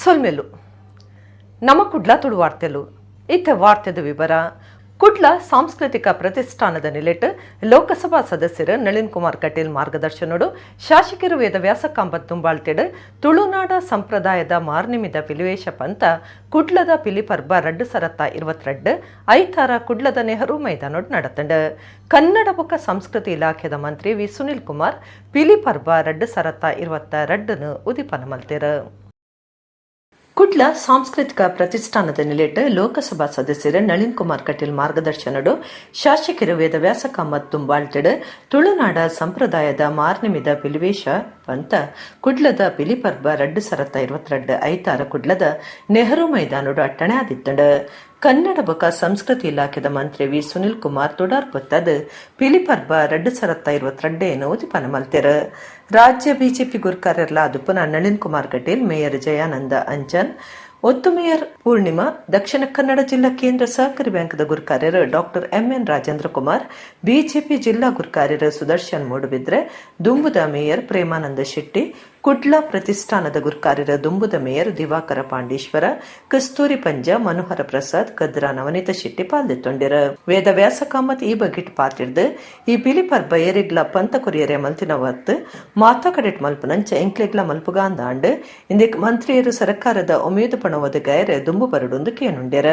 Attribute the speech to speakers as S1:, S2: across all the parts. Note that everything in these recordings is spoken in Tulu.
S1: ಸೊಲ್ಮೆಲು. ನಮ್ಮ ಕುಡ್ಲ ತುಳು ವಾರ್ತೆಲು. ಇತ್ತ ವಾರ್ತೆದ ವಿವರ. ಕುಡ್ಲ ಸಾಂಸ್ಕೃತಿಕ ಪ್ರತಿಷ್ಠಾನದ ನಿಲೆಟ್ ಲೋಕಸಭಾ ಸದಸ್ಯರು ನಳಿನ್ ಕುಮಾರ್ ಕಟೀಲ್ ಮಾರ್ಗದರ್ಶನಡು, ಶಾಸಕರು ವೇದವ್ಯಾಸ ಕಾಂಬತ್ ದುಂಬಾಳ್ತಿಡ್ ತುಳುನಾಡ ಸಂಪ್ರದಾಯದ ಮಾರ್ನಿಮಿದ ಪಿಲಿವೇಶ ಪಂತ ಕುಡ್ಲದ ಪಿಲಿಪರ್ಬ 2022 ಐತಾರ ಕುಡ್ಲದ ನೆಹರು ಮೈದಾನೊಡ್ ನಡತಂಡ್. ಕನ್ನಡ ಬೊಕ್ಕ ಸಂಸ್ಕೃತಿ ಇಲಾಖೆದ ಮಂತ್ರಿ ವಿ ಸುನಿಲ್ ಕುಮಾರ್ ಪಿಲಿಪರ್ಬ 2022ನು ಉದಿಪನ ಮಲ್ತೆರ್. ಕುಡ್ಲ ಸಾಂಸ್ಕೃತಿಕ ಪ್ರತಿಷ್ಠಾನದ ನಿಲೆಟ್ ಲೋಕಸಭಾ ಸದಸ್ಯರು ನಳಿನ್ ಕುಮಾರ್ ಕಟೀಲ್ ಮಾರ್ಗದರ್ಶನಡು, ಶಾಸಕರು ವೇದವ್ಯಾಸ ಕಾಮತ್ ದುಂಬಾಳ್ತಿಡ್ ತುಳುನಾಡ ಸಂಪ್ರದಾಯದ ಮಾರ್ನಿಮಿದ ಪಿಲಿವೇಶ ಪಂತ ಕುಡ್ಲದ ಪಿಲಿಪರ್ಬ 2022 ಐತಾರ ಕುಡ್ಲದ ನೆಹರು ಮೈದಾನಡು ಅಟ್ಟಣೆ ಆದಿತ್ತಂಡ್. ಕನ್ನಡ ಬೊಕ ಸಂಸ್ಕೃತಿ ಇಲಾಖೆದ ಮಂತ್ರಿ ವಿ ಸುನಿಲ್ ಕುಮಾರ್ ತುಡಾರ್ ಪೊತ್ತದ್ ಪಿಲಿಪರ್ಬ 2022 ಉದಿಪನ ಮಲ್ತೆರ್. ರಾಜ್ಯ ಬಿಜೆಪಿ ಗುರ್ಕಾರೆರ್ಲ ಆದುಪ್ಪುನ ನಳಿನ್ ಕುಮಾರ್ ಕಟೀಲ್, ಮೇಯರ್ ಜಯಾನಂದ ಅಂಚನ್, ಒತ್ತು ಮೇಯರ್ ಪೂರ್ಣಿಮಾ, ದಕ್ಷಿಣ ಕನ್ನಡ ಜಿಲ್ಲಾ ಕೇಂದ್ರ ಸಹಕಾರಿ ಬ್ಯಾಂಕ್ದ ಗುರ್ಕಾರ್ಯರು doctor M N Rajendra Kumar, BJP ಜಿಲ್ಲಾ ಗುರ್ಕಾರ್ಯರು ಸುದರ್ಶನ್ ಮೂಡುಬಿದ್ರೆ, ದುಂಬುದ ಮೇಯರ್ ಪ್ರೇಮಾನಂದ ಶೆಟ್ಟಿ, ಕುಡ್ಲ ಪ್ರತಿಷ್ಠಾನದ ಗುರ್ಕಾರ್ಯರ ದುಂಬುದ ಮೇಯರ್ ದಿವಾಕರ ಪಾಂಡೇಶ್ವರ, ಕಸ್ತೂರಿ ಪಂಜ, ಮನೋಹರ ಪ್ರಸಾದ್, ಕದ್ರ ನವನೀತ ಶೆಟ್ಟಿ ಪಾಲ್ದೆತ್ತೊಂಡಿರ. ವೇದವ್ಯಾಸ ಕಾಮತ್ ಈ ಬಗೆಟ್ ಪಾತಿರ್ದು, ಈ ಪಿಲಿ ಪರ್ಬ ಏರಿಗ್ಲ ಪಂತ ಕೊರಿಯರೆ ಮಲ್ತಿನವತ್ತು ಮಾತಾ ಕಡೆಟ್ ಮಲ್ಪುನಂಚ ಎಂಕ್ಲೆಗ್ಲ ಮಲ್ಪುಗಾಂದಾಂಡ್. ಇಂದೆಕ್ ಮಂತ್ರಿಯರು ಸರ್ಕಾರದ ಉಮೇದು ಪಣವದ ಗೈರೆ ದುಂಬು ಬರಡೊಂದು ಕೇನುಂಡೆರ.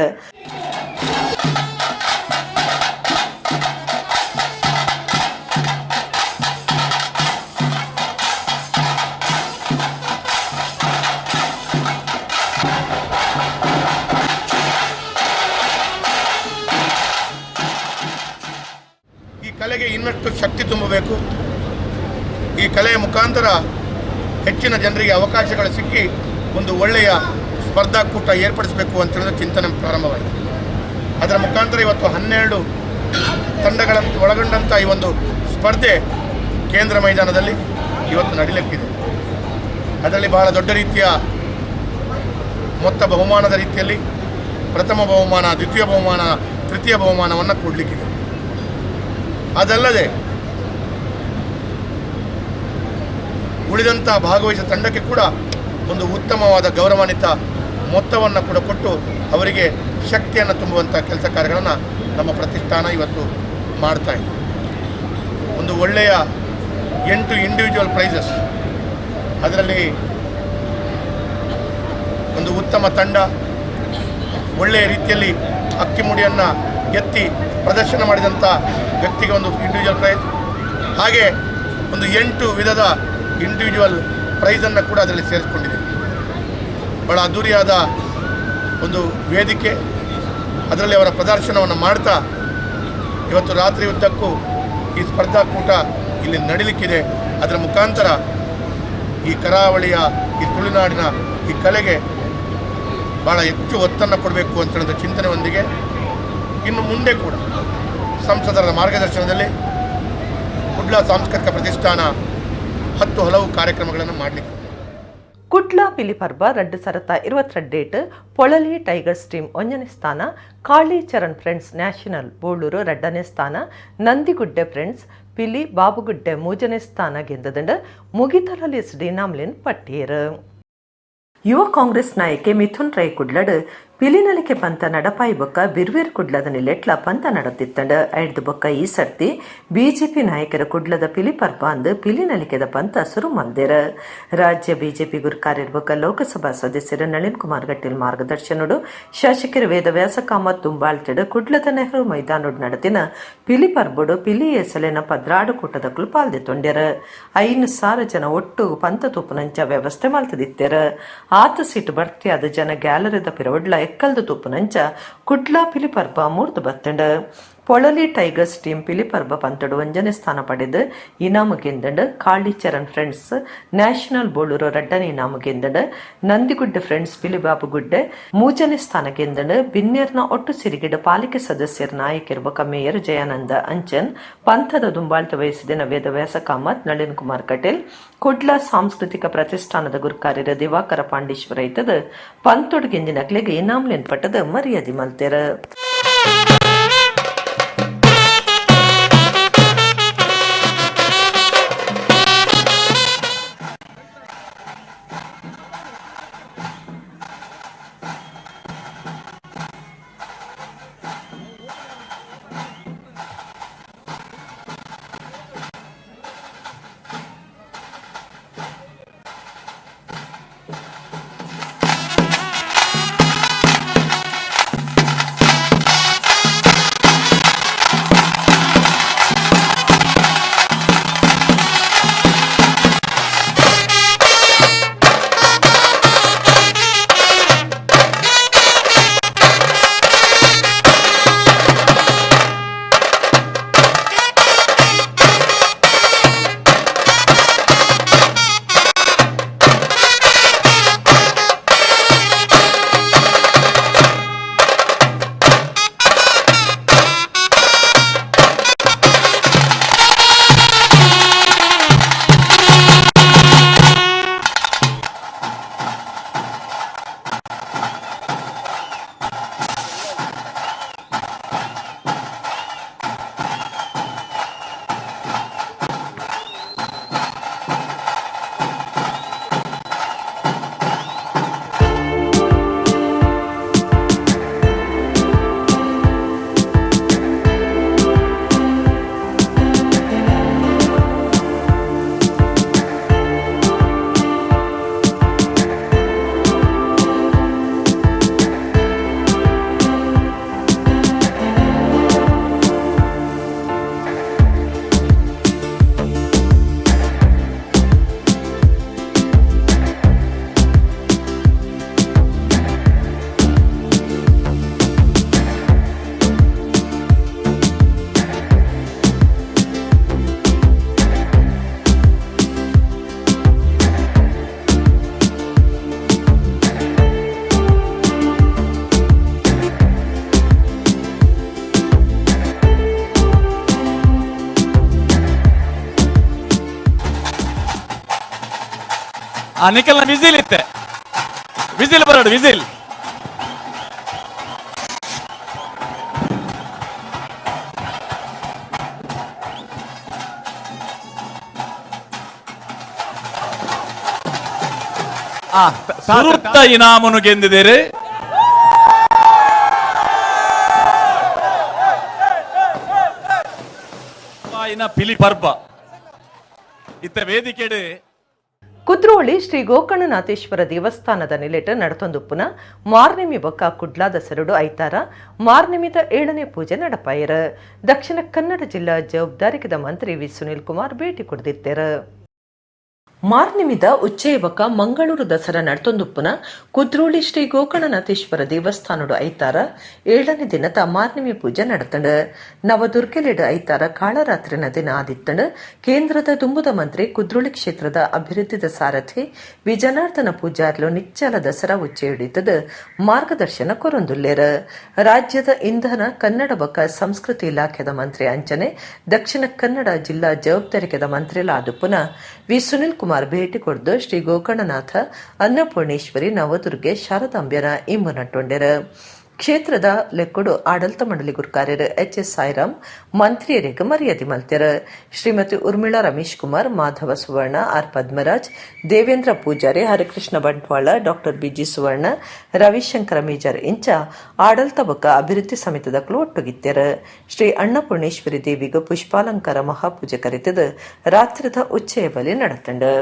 S2: ಈ ಕಲೆಗೆ ಇನ್ನಷ್ಟು ಶಕ್ತಿ ತುಂಬಬೇಕು. ಈ ಕಲೆಯ ಮುಖಾಂತರ ಹೆಚ್ಚಿನ ಜನರಿಗೆ ಅವಕಾಶಗಳು ಸಿಕ್ಕಿ ಒಂದು ಒಳ್ಳೆಯ ಸ್ಪರ್ಧಾಕೂಟ ಏರ್ಪಡಿಸಬೇಕು ಅಂತ ಹೇಳಿದ ಚಿಂತನೆ ಪ್ರಾರಂಭವಾಯಿತು. ಅದರ ಮುಖಾಂತರ ಇವತ್ತು 12 ತಂಡಗಳನ್ನು ಒಳಗೊಂಡಂಥ ಈ ಒಂದು ಸ್ಪರ್ಧೆ ಕೇಂದ್ರ ಮೈದಾನದಲ್ಲಿ ಇವತ್ತು ನಡೀಲಿಕ್ಕಿದೆ. ಅದರಲ್ಲಿ ಬಹಳ ದೊಡ್ಡ ರೀತಿಯ ಮೊತ್ತ ಬಹುಮಾನದ ರೀತಿಯಲ್ಲಿ ಪ್ರಥಮ ಬಹುಮಾನ, ದ್ವಿತೀಯ ಬಹುಮಾನ, ತೃತೀಯ ಬಹುಮಾನವನ್ನು ಕೊಡಲಿಕ್ಕಿದೆ. ಅದಲ್ಲದೆ ಉಳಿದಂಥ ಭಾಗವಹಿಸಿದ ತಂಡಕ್ಕೆ ಕೂಡ ಒಂದು ಉತ್ತಮವಾದ ಗೌರವಾನ್ವಿತ ಮೊತ್ತವನ್ನು ಕೂಡ ಕೊಟ್ಟು ಅವರಿಗೆ ಶಕ್ತಿಯನ್ನು ತುಂಬುವಂಥ ಕೆಲಸ ಕಾರ್ಯಗಳನ್ನು ನಮ್ಮ ಪ್ರತಿಷ್ಠಾನ ಇವತ್ತು ಮಾಡ್ತಾ ಇದೆ. ಒಂದು ಒಳ್ಳೆಯ 8 ಇಂಡಿವಿಜುವಲ್ ಪ್ರೈಸಸ್, ಅದರಲ್ಲಿ ಒಂದು ಉತ್ತಮ ತಂಡ, ಒಳ್ಳೆಯ ರೀತಿಯಲ್ಲಿ ಅಕ್ಕಿಮುಡಿಯನ್ನು ಎತ್ತಿ ಪ್ರದರ್ಶನ ಮಾಡಿದಂಥ ವ್ಯಕ್ತಿಗೆ ಒಂದು ಇಂಡಿವಿಜುವಲ್ ಪ್ರೈಸ್, ಹಾಗೆ ಒಂದು 8 ವಿಧದ ಇಂಡಿವಿಜುವಲ್ ಪ್ರೈಸನ್ನು ಕೂಡ ಅದರಲ್ಲಿ ಸೇರಿಸ್ಕೊಂಡಿದ್ದೀವಿ. ಭಾಳ ಅದ್ಧೂರಿಯಾದ ಒಂದು ವೇದಿಕೆ, ಅದರಲ್ಲಿ ಅವರ ಪ್ರದರ್ಶನವನ್ನು ಮಾಡ್ತಾ ಇವತ್ತು ರಾತ್ರಿ ಉದ್ದಕ್ಕೂ ಈ ಸ್ಪರ್ಧಾಕೂಟ ಇಲ್ಲಿ ನಡೀಲಿಕ್ಕಿದೆ. ಅದರ ಮುಖಾಂತರ ಈ ಕರಾವಳಿಯ ಈ ತುಳುನಾಡಿನ ಈ ಕಲೆಗೆ ಭಾಳ ಹೆಚ್ಚು ಒತ್ತನ್ನು ಕೊಡಬೇಕು ಅಂತ ಹೇಳೋದು ಚಿಂತನೆಯೊಂದಿಗೆ ಇನ್ನು ಮುಂದೆ ಕೂಡ ಸಂಸದರ ಮಾರ್ಗದರ್ಶನದಲ್ಲಿ ಕುಡ್ಲ ಸಾಂಸ್ಕೃತಿಕ ಪ್ರತಿಷ್ಠಾನ 10 ಹಲವು ಕಾರ್ಯಕ್ರಮಗಳನ್ನು ಮಾಡಲಿಕ್ಕೆ.
S1: ಕುಡ್ಲ ಪಿಲಿಪರ್ಬ 2022 ಪೊಳಲಿ ಟೈಗರ್ಸ್ ಟೀಮ್ 1ನೇ ಸ್ಥಾನ, ಕಾಳಿ ಚರಣ್ ಫ್ರೆಂಡ್ಸ್ ನ್ಯಾಷನಲ್ ಬೋಳೂರು 2ನೇ ಸ್ಥಾನ, ನಂದಿಗುಡ್ಡೆ ಫ್ರೆಂಡ್ಸ್ ಪಿಲಿ ಬಾಬುಗುಡ್ಡೆ 3ನೇ ಸ್ಥಾನ ಗೆದ್ದದಂಡ ಮುಗಿತಲಲಿಸ್ ಡಿನಾಮ್ಲಿನ್ ಪಟ್ಟಿಯರು. ಯುವ ಕಾಂಗ್ರೆಸ್ ನಾಯಕೆ ಮಿಥುನ್ ರೈ ಕುಡ್ಲಡ್ ಪಿಲಿನಲಿಕೆ ಪಂತ ನಡಪಾಯಿ ಬೊಕ್ಕ ಬಿರ್ವೇರ್ ಕುಡ್ಲದ ನಿಲೆಟ್ಲ ಪಂತ ನಡತಿತ್ತಂಡ. ಐಡ್ದು ಬೊಕ್ಕ ಈ ಸರ್ತಿ ಬಿಜೆಪಿ ನಾಯಕರ ಕುಡ್ಲದ ಪಿಲಿ ಪರ್ಬ ಅಂದ್ ಪಿಲಿನಲಿಕೆದ ಪಂತ ಸುರು ಮಲ್ದೆರ್. ರಾಜ್ಯ ಬಿಜೆಪಿ ಗುರ್ಕಾರ್ಯರ್ ಬೊಕ್ಕ ಲೋಕಸಭಾ ಸದಸ್ಯರು ನಳಿನ್ ಕುಮಾರ್ ಕಟೀಲ್ ಮಾರ್ಗದರ್ಶನಡು, ಶಾಸಕರು ವೇದವ್ಯಾಸ ಕಾಮತ್ ದುಂಬಾಳ್ತಿಡ್ ಕುಡ್ಲದ ನೆಹರು ಮೈದಾನೊಡ್ ನಡತಿನ ಪಿಲಿ ಪರ್ಬೊಡು ಪಿಲಿ ಎಸಲೆನ 12 ಕೂಟದಕುಲು ಪಾಲ್ದೆತ್ತೊಂಡೆರ್. 5,000 ಜನ ಒಟ್ಟು ಪಂತ ತೂಪುನಂಚ ವ್ಯವಸ್ಥೆ ಮಲ್ತದಿತ್ತೆರ್. ಆತ ಸೀಟ್ ಭರ್ತಿಯಾದ ಜನ ಗ್ಯಾಲರಿದ ಪಿರವಡ್ಲ ಎಕ್ಕಲ್ದ ತೂಪುನಂಚ ಕುಡ್ಲ ಪಿಲಿಪರ್ಬ ಮೂರ್ದು ಬತ್ತಂಡ್. ಪೊಳಲಿ ಟೈಗರ್ಸ್ ಟೀಮ್ ಪಿಲಿಪರ್ಬ ಪಂತಡು 1ನೇ ಸ್ಥಾನ ಪಡೆದು ಇನಾಮು ಗೆಂದಂಡ್. ಕಾಳಿ ಚರಣ್ ಫ್ರೆಂಡ್ಸ್ ನ್ಯಾಷನಲ್ ಬೋಳೂರು 2ನೇ ಇನಾಮು ಗೆಂದಂಡ್. ನಂದಿಗುಡ್ಡೆ ಫ್ರೆಂಡ್ಸ್ ಪಿಲಿಬಾಬುಗುಡ್ಡೆ 3ನೇ ಸ್ಥಾನ ಗೆಂದಂಡ್. ಬಿನ್ನೇರ್ನ ಒಟ್ಟು ಸಿರಿಗಿಡ ಪಾಲಿಕೆ ಸದಸ್ಯರ ನಾಯಕರು ಬೊಕ್ಕ ಮೇಯರ್ ಜಯಾನಂದ ಅಂಚನ್, ಪಂಥದ ದುಂಬಾಳ್ತ ವಹಿಸಿದಿನ ವೇದವ್ಯಾಸ ಕಾಮತ್, ನಳಿನ್ ಕುಮಾರ್ ಕಟೀಲ್, ಕುಡ್ಲ ಸಾಂಸ್ಕೃತಿಕ ಪ್ರತಿಷ್ಠಾನದ ಗುರುಕಾರ್ಯರ ದಿವಾಕರ ಪಾಂಡೇಶ್ವರ ಐತದ ಪಂತೊಡು ಗೆಂದಿನಕ್ಲೆಗ್ ಇನಾಮ್ಲೆನ್ ಪಟ್ಟದ ಮರ್ಯಾದೆ ಮಲ್ತೆರ್.
S3: ಆ ನಿಖಲ್ನ ವಿಸಿಲ್ ಇತ್ತೆ, ವಿಸಿಲ್ ಬರಡು ವಿಸಿಲ್. ಸುರುತ್ತ ಇನಾಮನ್ನು ಗೆದ್ದಿದ್ದೀರಿ. ಪಿಲಿ ಪರ್ಬ ಇತ್ತ ವೇದಿಕೆಡು.
S1: ಕುದ್ರೋಳಿ ಶ್ರೀ ಗೋಕರ್ಣನಾಥೇಶ್ವರ ದೇವಸ್ಥಾನದ ನಿಲೆಟ್ ನಡತೊಂದುಪ್ಪುನ ಮಾರ್ನೆಮಿ ಬೊಕ್ಕ ಕುಡ್ಲಾದ ಸೆರಡು ಐತಾರ ಮಾರ್ನೆಮಿದ 7ನೇ ಪೂಜೆ ನಡಪಾಯರು. ದಕ್ಷಿಣ ಕನ್ನಡ ಜಿಲ್ಲಾ ಜವಾಬ್ದಾರಿಕದ ಮಂತ್ರಿ ವಿ ಸುನೀಲ್ ಕುಮಾರ್ ಭೇಟಿ ಕೊಡ್ದಿತ್ತೇರು. ಮಾರ್ನಿಮಿದ ಉಚ್ಚಯ ಬೊಕ್ಕ ಮಂಗಳೂರು ದಸರಾ ನಡತೊಂದುಪ್ಪುನ ಕುದ್ರೋಳಿ ಶ್ರೀ ಗೋಕರ್ಣನಾಥೇಶ್ವರ ದೇವಸ್ಥಾನಡು ಐತಾರ 7ನೇ ದಿನದ ಮಾರ್ನಿಮಿ ಪೂಜೆ ನಡತಂಡು. ನವದುರ್ಗೆಲೆಡು ಐತಾರ ಕಾಳರಾತ್ರಿನ ದಿನ ಆದಿತ್ತಂಡು. ಕೇಂದ್ರದ ದುಂಬುದ ಮಂತ್ರಿ, ಕುದ್ರೋಳಿ ಕ್ಷೇತ್ರದ ಅಭಿವೃದ್ಧಿದ ಸಾರಥಿ ವಿ ಜನಾರ್ದನ ಪೂಜಾರ್ಲು ನಿಚ್ಚಲ ದಸರಾ ಉಚ್ಚೆ ಹಿಡಿತದ ಮಾರ್ಗದರ್ಶನ ಕೊರೊಂದುಲ್ಲೇರು. ರಾಜ್ಯದ ಇಂಧನ, ಕನ್ನಡ ಬೊಕ್ಕ ಸಂಸ್ಕೃತಿ ಇಲಾಖೆದ ಮಂತ್ರಿ ಅಂಚನೆ ದಕ್ಷಿಣ ಕನ್ನಡ ಜಿಲ್ಲಾ ಜವಾಬ್ದಾರಿಕೆದ ಮಂತ್ರಿಲಾದುಪ್ಪುನ ವಿ ಸುನಿಲ್ ಕುಮಾರ್ ಭೇಟಿ ಕೊಡ್ದು ಶ್ರೀ ಗೋಕರ್ಣನಾಥ, ಅನ್ನಪೂರ್ಣೇಶ್ವರಿ, ನವದುರ್ಗೆ, ಶಾರದಾಂಬ್ಯನ ಇಂಬು ನಟ್ಟೊಂಡೆರು. ಕ್ಷೇತ್ರದ ಲೆಕ್ಕಡು ಆಡಳಿತ ಮಂಡಳಿ ಗುರ್ಕಾರ್ಯರು ಎಚ್ ಎಸ್ ಸಾಯಿರಾಮ್ ಮಂತ್ರಿಯರಿಗೆ ಮರ್ಯಾದೆ ಮಲ್ತೆರು. ಶ್ರೀಮತಿ ಉರ್ಮಿಳಾ ರಮೇಶ್ ಕುಮಾರ್, ಮಾಧವ ಸುವರ್ಣ, ಆರ್ ಪದ್ಮರಾಜ್, ದೇವೇಂದ್ರ ಪೂಜಾರಿ, ಹರಿಕೃಷ್ಣ ಬಂಟ್ವಾಳ, ಡಾಕ್ಟರ್ ಬಿಜಿ ಸುವರ್ಣ, ರವಿಶಂಕರ ಮೇಜರ್ ಇಂಚ ಆಡಳಿತ ಬೊಕ್ಕ ಅಭಿವೃದ್ಧಿ ಸಮಿತಿದಕ್ಲು ಒಟ್ಟುಗಿತ್ತೆರು. ಶ್ರೀ ಅನ್ನಪೂರ್ಣೇಶ್ವರಿ ದೇವಿಗೆ ಪುಷ್ಪಾಲಂಕಾರ ಮಹಾಪೂಜೆ ಕರಿತದ ರಾತ್ರಿದ ಉಚ್ಚಯ ಬಲಿ ನಡತಂಡು.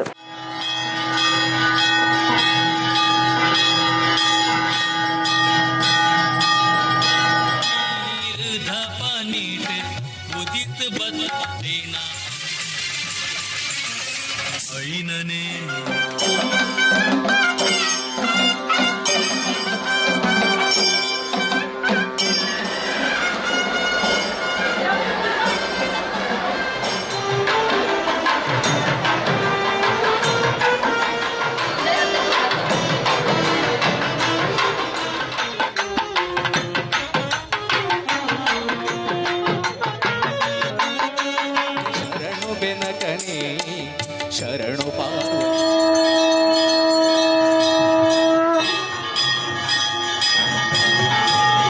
S4: ಉದಿತ್ ಬತ್ತೇನ ಐನನೇ.
S5: ಶರಣು ಬೆನಕನೇ ಶರಣು ಪಾರು.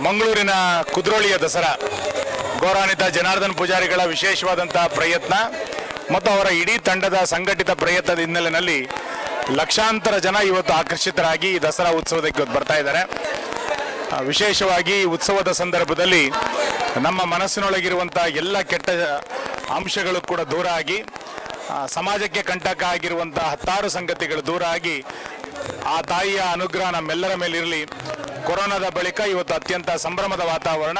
S6: ಮಂಗಳೂರಿನ ಕುದ್ರೋಳಿಯ ದಸರಾ ಗೌರವಾನ್ವಿತ ಜನಾರ್ದನ್ ಪೂಜಾರಿಗಳ ವಿಶೇಷವಾದಂತಹ ಪ್ರಯತ್ನ ಮತ್ತು ಅವರ ಇಡೀ ತಂಡದ ಸಂಘಟಿತ ಪ್ರಯತ್ನದ ಹಿನ್ನೆಲೆಯಲ್ಲಿ ಲಕ್ಷಾಂತರ ಜನ ಇವತ್ತು ಆಕರ್ಷಿತರಾಗಿ ಈ ದಸರಾ ಉತ್ಸವಕ್ಕೆ ಇವತ್ತು ಬರ್ತಾ ಇದ್ದಾರೆ. ವಿಶೇಷವಾಗಿ ಈ ಉತ್ಸವದ ಸಂದರ್ಭದಲ್ಲಿ ನಮ್ಮ ಮನಸ್ಸಿನೊಳಗಿರುವಂತಹ ಎಲ್ಲ ಕೆಟ್ಟ ಅಂಶಗಳು ಕೂಡ ದೂರ ಆಗಿ, ಸಮಾಜಕ್ಕೆ ಕಂಟಕ ಆಗಿರುವಂತಹ ಹತ್ತಾರು ಸಂಗತಿಗಳು ದೂರ ಆಗಿ, ಆ ತಾಯಿಯ ಅನುಗ್ರಹ ನಮ್ಮೆಲ್ಲರ ಮೇಲಿರಲಿ. ಕೊರೋನಾದ ಬಳಿಕ ಇವತ್ತು ಅತ್ಯಂತ ಸಂಭ್ರಮದ ವಾತಾವರಣ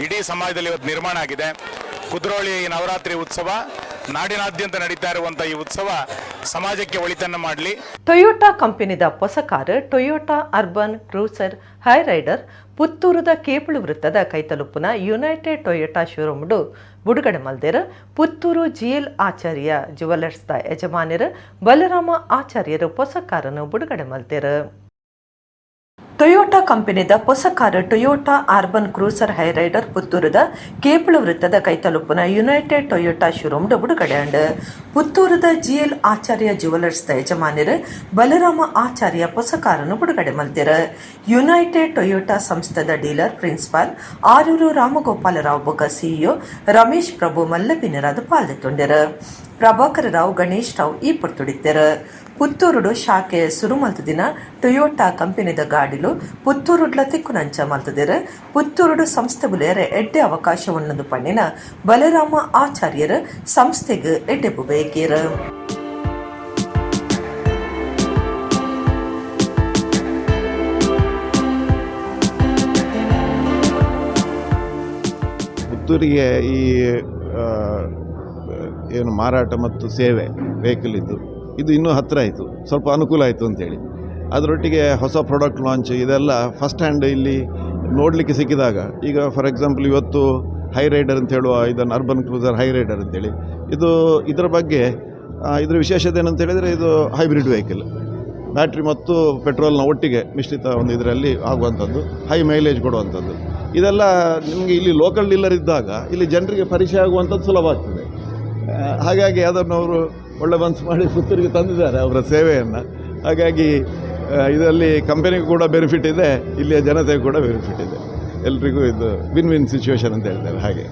S6: ಇಡೀ ಸಮಾಜದಲ್ಲಿ ಇವತ್ತು ನಿರ್ಮಾಣ ಆಗಿದೆ. ಕುದ್ರೋಳಿ ಈ ನವರಾತ್ರಿ ಉತ್ಸವ, ನಾಡಿನಾದ್ಯಂತ ನಡೀತಾ ಇರುವಂಥ ಈ ಉತ್ಸವ ಸಮಾಜಕ್ಕೆ ಒಳಿತನ್ನು ಮಾಡಲಿ.
S1: ಟೊಯೋಟಾ ಕಂಪನಿದ ಹೊಸ car Toyota urban cruiser high rider ಪುತ್ತೂರುದ Kepulu ವೃತ್ತದ ಕೈತಲುಪ್ಪುನ ಯುನೈಟೆಡ್ ಟೊಯೋಟಾ ಶೋರೂಮ್ಡು ಬುಡುಗಡೆ ಮಲ್ದೆರ್. ಪುತ್ತೂರು ಜಿಎಲ್ ಆಚಾರ್ಯ ಜುವೆಲ್ಲರ್ಸ್ದ ಯಜಮಾನರು ಬಲರಾಮ ಆಚಾರ್ಯರು ಹೊಸ ಕಾರನ್ನು ಬುಡುಗಡೆ ಮಲ್ತೆರ್. ಟೊಯೋಟಾ ಕಂಪನಿದ ಹೊಸ car Toyota urban cruiser high rider ಪುತ್ತೂರುದ ಕೇಪುಳ ವೃತ್ತದ ಕೈತಲುಪ್ಪುನ ಯುನೈಟೆಡ್ ಟೊಯೋಟಾ ಶೋರೂಮ್ ಬುಡುಗಡೆ ಅಂಡ್. ಪುತ್ತೂರುದ ಜಿಎಲ್ ಆಚಾರ್ಯ ಜುವೆಲ್ಲರ್ಸ್ ಯಜಮಾನರು ಬಲರಾಮ ಆಚಾರ್ಯ ಹೊಸ ಕಾರನ್ನು ಬಿಡುಗಡೆ ಮಲ್ತೆರ್. ಯುನೈಟೆಡ್ ಟೊಯೋಟಾ ಸಂಸ್ಥೆದ ಡೀಲರ್ ಪ್ರಿನ್ಸಿಪಾಲ್ ಆರೂರು ರಾಮಗೋಪಾಲರಾವ್ ಬೊಕ್ಕ ಸಿಇಒ ರಮೇಶ್ ಪ್ರಭು ಮಲ್ಲಬಿನರಾದ ಪಾಲ್ದೆತ್ತೊಂಡೆರ್. ಪ್ರಭಾಕರ ರಾವ್, ಗಣೇಶ್ ರಾವ್ ಈ ಪೊರ್ತುಡಿತ್ತೆರ್. ಪುತ್ತೂರುಡು ಶಾಖೆ ಸುರು ಮಲ್ತದಿನ ಟೊಯೋಟಾ ಕಂಪನಿದ ಗಾಡಿಲು ಪುತ್ತೂರುಡ್ಲ ತಿಕ್ಕುನಂಚ ಮಲ್ತದಿರ್. ಪುತ್ತೂರುಡು ಸಂಸ್ಥೆ ಬುಲೆಯರೆ ಎಡ್ಡೆ ಅವಕಾಶವನ್ನು ಪಣ್ಣಿನ ಬಲರಾಮ ಆಚಾರ್ಯರು ಸಂಸ್ಥೆಗೆ ಎಡ್ಡೆ ಬಯಕೇರ್.
S7: ಪುತ್ತೂರಿಗೆ ಈ ಏನು ಮಾರಾಟ ಮತ್ತು ಸೇವೆ ವೆಹಿಕಲ್ ಇದ್ದು ಇದು ಇನ್ನೂ ಹತ್ತಿರ ಆಯಿತು, ಸ್ವಲ್ಪ ಅನುಕೂಲ ಆಯಿತು ಅಂತೇಳಿ. ಅದರೊಟ್ಟಿಗೆ ಹೊಸ ಪ್ರಾಡಕ್ಟ್ ಲಾಂಚ್ ಇದೆಲ್ಲ ಫಸ್ಟ್ ಹ್ಯಾಂಡ್ ಇಲ್ಲಿ ನೋಡಲಿಕ್ಕೆ ಸಿಕ್ಕಿದಾಗ, ಈಗ ಫಾರ್ ಎಕ್ಸಾಂಪಲ್ ಇವತ್ತು ಹೈ ರೈಡರ್ ಅಂತ ಹೇಳುವ ಇದನ್ನು urban cruiser high rider ಅಂತೇಳಿ ಇದು, ಇದರ ಬಗ್ಗೆ ಇದರ ವಿಶೇಷತೆ ಏನಂತ ಹೇಳಿದರೆ, ಇದು ಹೈಬ್ರಿಡ್ ವೆಹಿಕಲ್. ಬ್ಯಾಟ್ರಿ ಮತ್ತು ಪೆಟ್ರೋಲ್ನ ಒಟ್ಟಿಗೆ ಮಿಶ್ರಿತ ಒಂದು ಇದರಲ್ಲಿ ಆಗುವಂಥದ್ದು, ಹೈ ಮೈಲೇಜ್ ಕೊಡುವಂಥದ್ದು. ಇದೆಲ್ಲ ನಿಮಗೆ ಇಲ್ಲಿ ಲೋಕಲ್ ಡೀಲರ್ ಇದ್ದಾಗ ಇಲ್ಲಿ ಜನರಿಗೆ ಪರಿಚಯ ಆಗುವಂಥದ್ದು ಸುಲಭ ಆಗ್ತದೆ. ಹಾಗಾಗಿ ಅದನ್ನು ಅವರು ಒಳ್ಳೆ ಮನಸ್ಸು ಮಾಡಿ ಪುತ್ತೂರಿಗೆ ತಂದಿದ್ದಾರೆ ಅವರ ಸೇವೆಯನ್ನು. ಹಾಗಾಗಿ ಇದರಲ್ಲಿ ಕಂಪನಿಗೂ ಕೂಡ ಬೆನಿಫಿಟ್ ಇದೆ, ಇಲ್ಲಿಯ ಜನತೆಗೂ ಕೂಡ ಬೆನಿಫಿಟ್ ಇದೆ. ಎಲ್ರಿಗೂ ಇದು win win situation ಅಂತ ಹೇಳ್ತಾರೆ ಹಾಗೆ.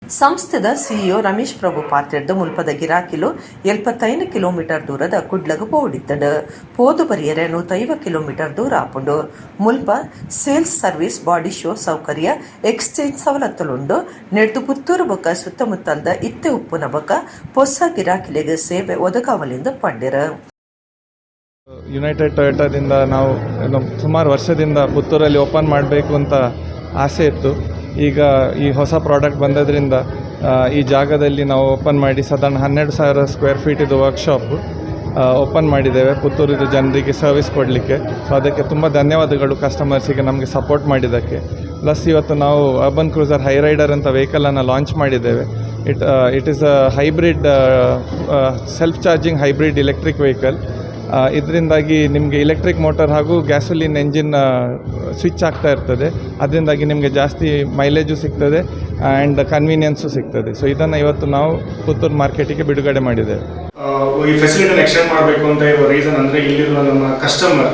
S1: ಸಂಸ್ಥೆದ ಸಿಇಒ ರಮೇಶ್ ಪ್ರಭು ಪಾತ್ರೆಡ್ದು ಮುಲ್ಪದ ಗಿರಾಕಿಲು 75 ಕಿಲೋಮೀಟರ್ ದೂರದ ಕುಡ್ಲಗು ಪೋಡಿತ್ತಂಡು. ಪೋದು ಬರಿಯರೆ 150 ಕಿಲೋಮೀಟರ್ ದೂರ ಆಪುಂಡು. ಮುಲ್ಪ sales, service, body show ಸೌಕರ್ಯ, ಎಕ್ಸ್ಚೇಂಜ್ ಸವಲತ್ತುಲುಂಡು. ನೆಡ್ದು ಪುತ್ತೂರು ಬೊಕ್ಕ ಸುತ್ತಮುತ್ತಲ್ದ ಇತ್ತೆ ಉಪ್ಪುನ ಬೊಕ್ಕ ಪೊಸ ಗಿರಾಕಿಲೆಗ್ ಸೇವೆ ಒದಗಾವಲಿಂದ ಪಂಡೆರ್.
S8: ಯುನೈಟೆಡ್ ಟೊಯೋಟಾದಿಂದ ನಾವು ಸುಮಾರು ವರ್ಷದಿಂದ ಪುತ್ತೂರಲ್ಲಿ ಓಪನ್ ಮಾಡಬೇಕು ಅಂತ ಆಸೆ ಇತ್ತು. ಈಗ ಈ ಹೊಸ ಪ್ರಾಡಕ್ಟ್ ಬಂದದ್ರಿಂದ ಈ ಜಾಗದಲ್ಲಿ ನಾವು ಓಪನ್ ಮಾಡಿ ಸಾಧಾರಣ 12,000 ಸ್ಕ್ವೇರ್ ಫೀಟಿದು ವರ್ಕ್ಶಾಪ್ ಓಪನ್ ಮಾಡಿದ್ದೇವೆ ಪುತ್ತೂರಿನ ಜನರಿಗೆ ಸರ್ವಿಸ್ ಕೊಡಲಿಕ್ಕೆ. ಸೊ ಅದಕ್ಕೆ ತುಂಬ ಧನ್ಯವಾದಗಳು ಕಸ್ಟಮರ್ಸಿಗೆ, ನಮಗೆ ಸಪೋರ್ಟ್ ಮಾಡಿದ್ದಕ್ಕೆ. ಪ್ಲಸ್ ಇವತ್ತು ನಾವು urban cruiser high rider ಅಂತ ವೆಹಿಕಲನ್ನು ಲಾಂಚ್ ಮಾಡಿದ್ದೇವೆ. It is a hybrid, self charging hybrid electric vehicle. ಇದರಿಂದಾಗಿ ನಿಮಗೆ ಎಲೆಕ್ಟ್ರಿಕ್ ಮೋಟರ್ ಹಾಗೂ gasoline engine switch ಆಗ್ತಾ ಇರ್ತದೆ. ಅದರಿಂದಾಗಿ ನಿಮಗೆ ಜಾಸ್ತಿ ಮೈಲೇಜು ಸಿಗ್ತದೆ ಆ್ಯಂಡ್ ಕನ್ವೀನಿಯನ್ಸು ಸಿಗ್ತದೆ. ಸೊ ಇದನ್ನು ಇವತ್ತು ನಾವು ಪುತ್ತೂರು ಮಾರ್ಕೆಟಿಗೆ ಬಿಡುಗಡೆ ಮಾಡಿದ್ದೇವೆ.
S9: ಈ ಫೆಸಿಲಿಟಿನ ಎಕ್ಸ್ಟೆಂಡ್ ಮಾಡಬೇಕು ಅಂತ ಇರುವ ರೀಸನ್ ಅಂದರೆ, ಇಲ್ಲಿರುವ ನಮ್ಮ customer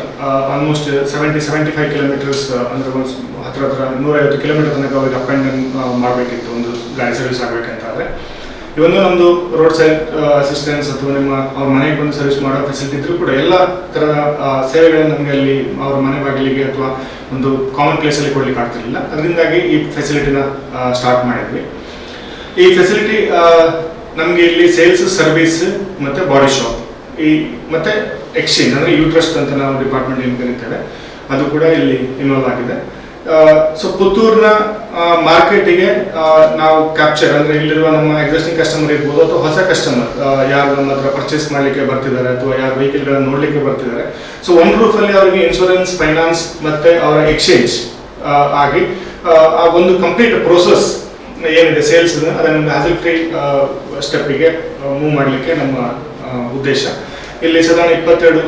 S9: almost 70-75 kilometers, ಅಂದರೆ ಒಂದು ಹತ್ರ ಹತ್ರ 150 ಕಿಲೋಮೀಟರ್ ತನಕ ಅವ್ರಿಗೆ up and down ಮಾಡಬೇಕಿತ್ತು ಒಂದು ಗಾಡಿ ಸರ್ವಿಸ್ ಆಗಬೇಕಂತ. ಆದರೆ ಇವೊಂದು ನಮ್ಮದು road side assistance ಅಥವಾ ನಿಮ್ಮ ಅವ್ರ ಮನೆಗೆ ಬಂದು ಸರ್ವಿಸ್ ಮಾಡೋ ಫೆಸಿಲಿಟಿ ಇದ್ರೂ ಕೂಡ ಎಲ್ಲ ಥರದ ಸೇವೆಗಳನ್ನು ನಮಗೆ ಅಲ್ಲಿ ಅವ್ರ ಮನೆ ಬಾಗಿಲಿಗೆ ಅಥವಾ ಒಂದು ಕಾಮನ್ ಪ್ಲೇಸಲ್ಲಿ ಕೊಡ್ಲಿಕ್ಕೆ ಆಗ್ತಿರ್ಲಿಲ್ಲ. ಅದರಿಂದಾಗಿ ಈ ಫೆಸಿಲಿಟಿನ ಸ್ಟಾರ್ಟ್ ಮಾಡಿದ್ವಿ. ಈ ಫೆಸಿಲಿಟಿ ನಮಗೆ ಇಲ್ಲಿ ಸೇಲ್ಸ್, ಸರ್ವಿಸ್ ಮತ್ತೆ ಬಾಡಿ ಶಾಪ್ ಈ ಮತ್ತೆ ಎಕ್ಸ್ಚೇಂಜ್, ಅಂದರೆ you trust ಅಂತ ನಾವು ಡಿಪಾರ್ಟ್ಮೆಂಟ್ ಏನು ಕರಿತೇವೆ, ಅದು ಕೂಡ ಇಲ್ಲಿ ಇನ್ವಾಲ್ವ್ ಆಗಿದೆ. ಸೊ ಪುತ್ತೂರಿನ ಮಾರ್ಕೆಟಿಗೆ ನಾವು ಕ್ಯಾಪ್ಚರ್, ಅಂದರೆ ಇಲ್ಲಿರುವ ನಮ್ಮ ಎಕ್ಸಿಸ್ಟಿಂಗ್ ಕಸ್ಟಮರ್ ಇರ್ಬೋದು ಅಥವಾ ಹೊಸ ಕಸ್ಟಮರ್ ಯಾರು ನಮ್ಮ ಹತ್ರ ಪರ್ಚೇಸ್ ಮಾಡಲಿಕ್ಕೆ ಬರ್ತಿದ್ದಾರೆ ಅಥವಾ ಯಾರು ವೆಹಿಕಲ್ಗಳನ್ನು ನೋಡಲಿಕ್ಕೆ ಬರ್ತಿದ್ದಾರೆ, ಸೊ ಒನ್ ರೂಫಲ್ಲಿ ಅವರಿಗೆ ಇನ್ಶೂರೆನ್ಸ್, ಫೈನಾನ್ಸ್ ಮತ್ತೆ ಅವರ ಎಕ್ಸ್ಚೇಂಜ್ ಆಗಿ ಆ ಒಂದು ಕಂಪ್ಲೀಟ್ ಪ್ರೋಸೆಸ್ ಏನಿದೆ ಸೇಲ್ಸ್, ಅದನ್ನು ಹ್ಯಾಸಲ್ ಫ್ರೀ ಸ್ಟೆಪ್ಪಿಗೆ ಮೂವ್ ಮಾಡಲಿಕ್ಕೆ ನಮ್ಮ ಉದ್ದೇಶ. ಇಲ್ಲಿ ಸಾಧಾರಣ 22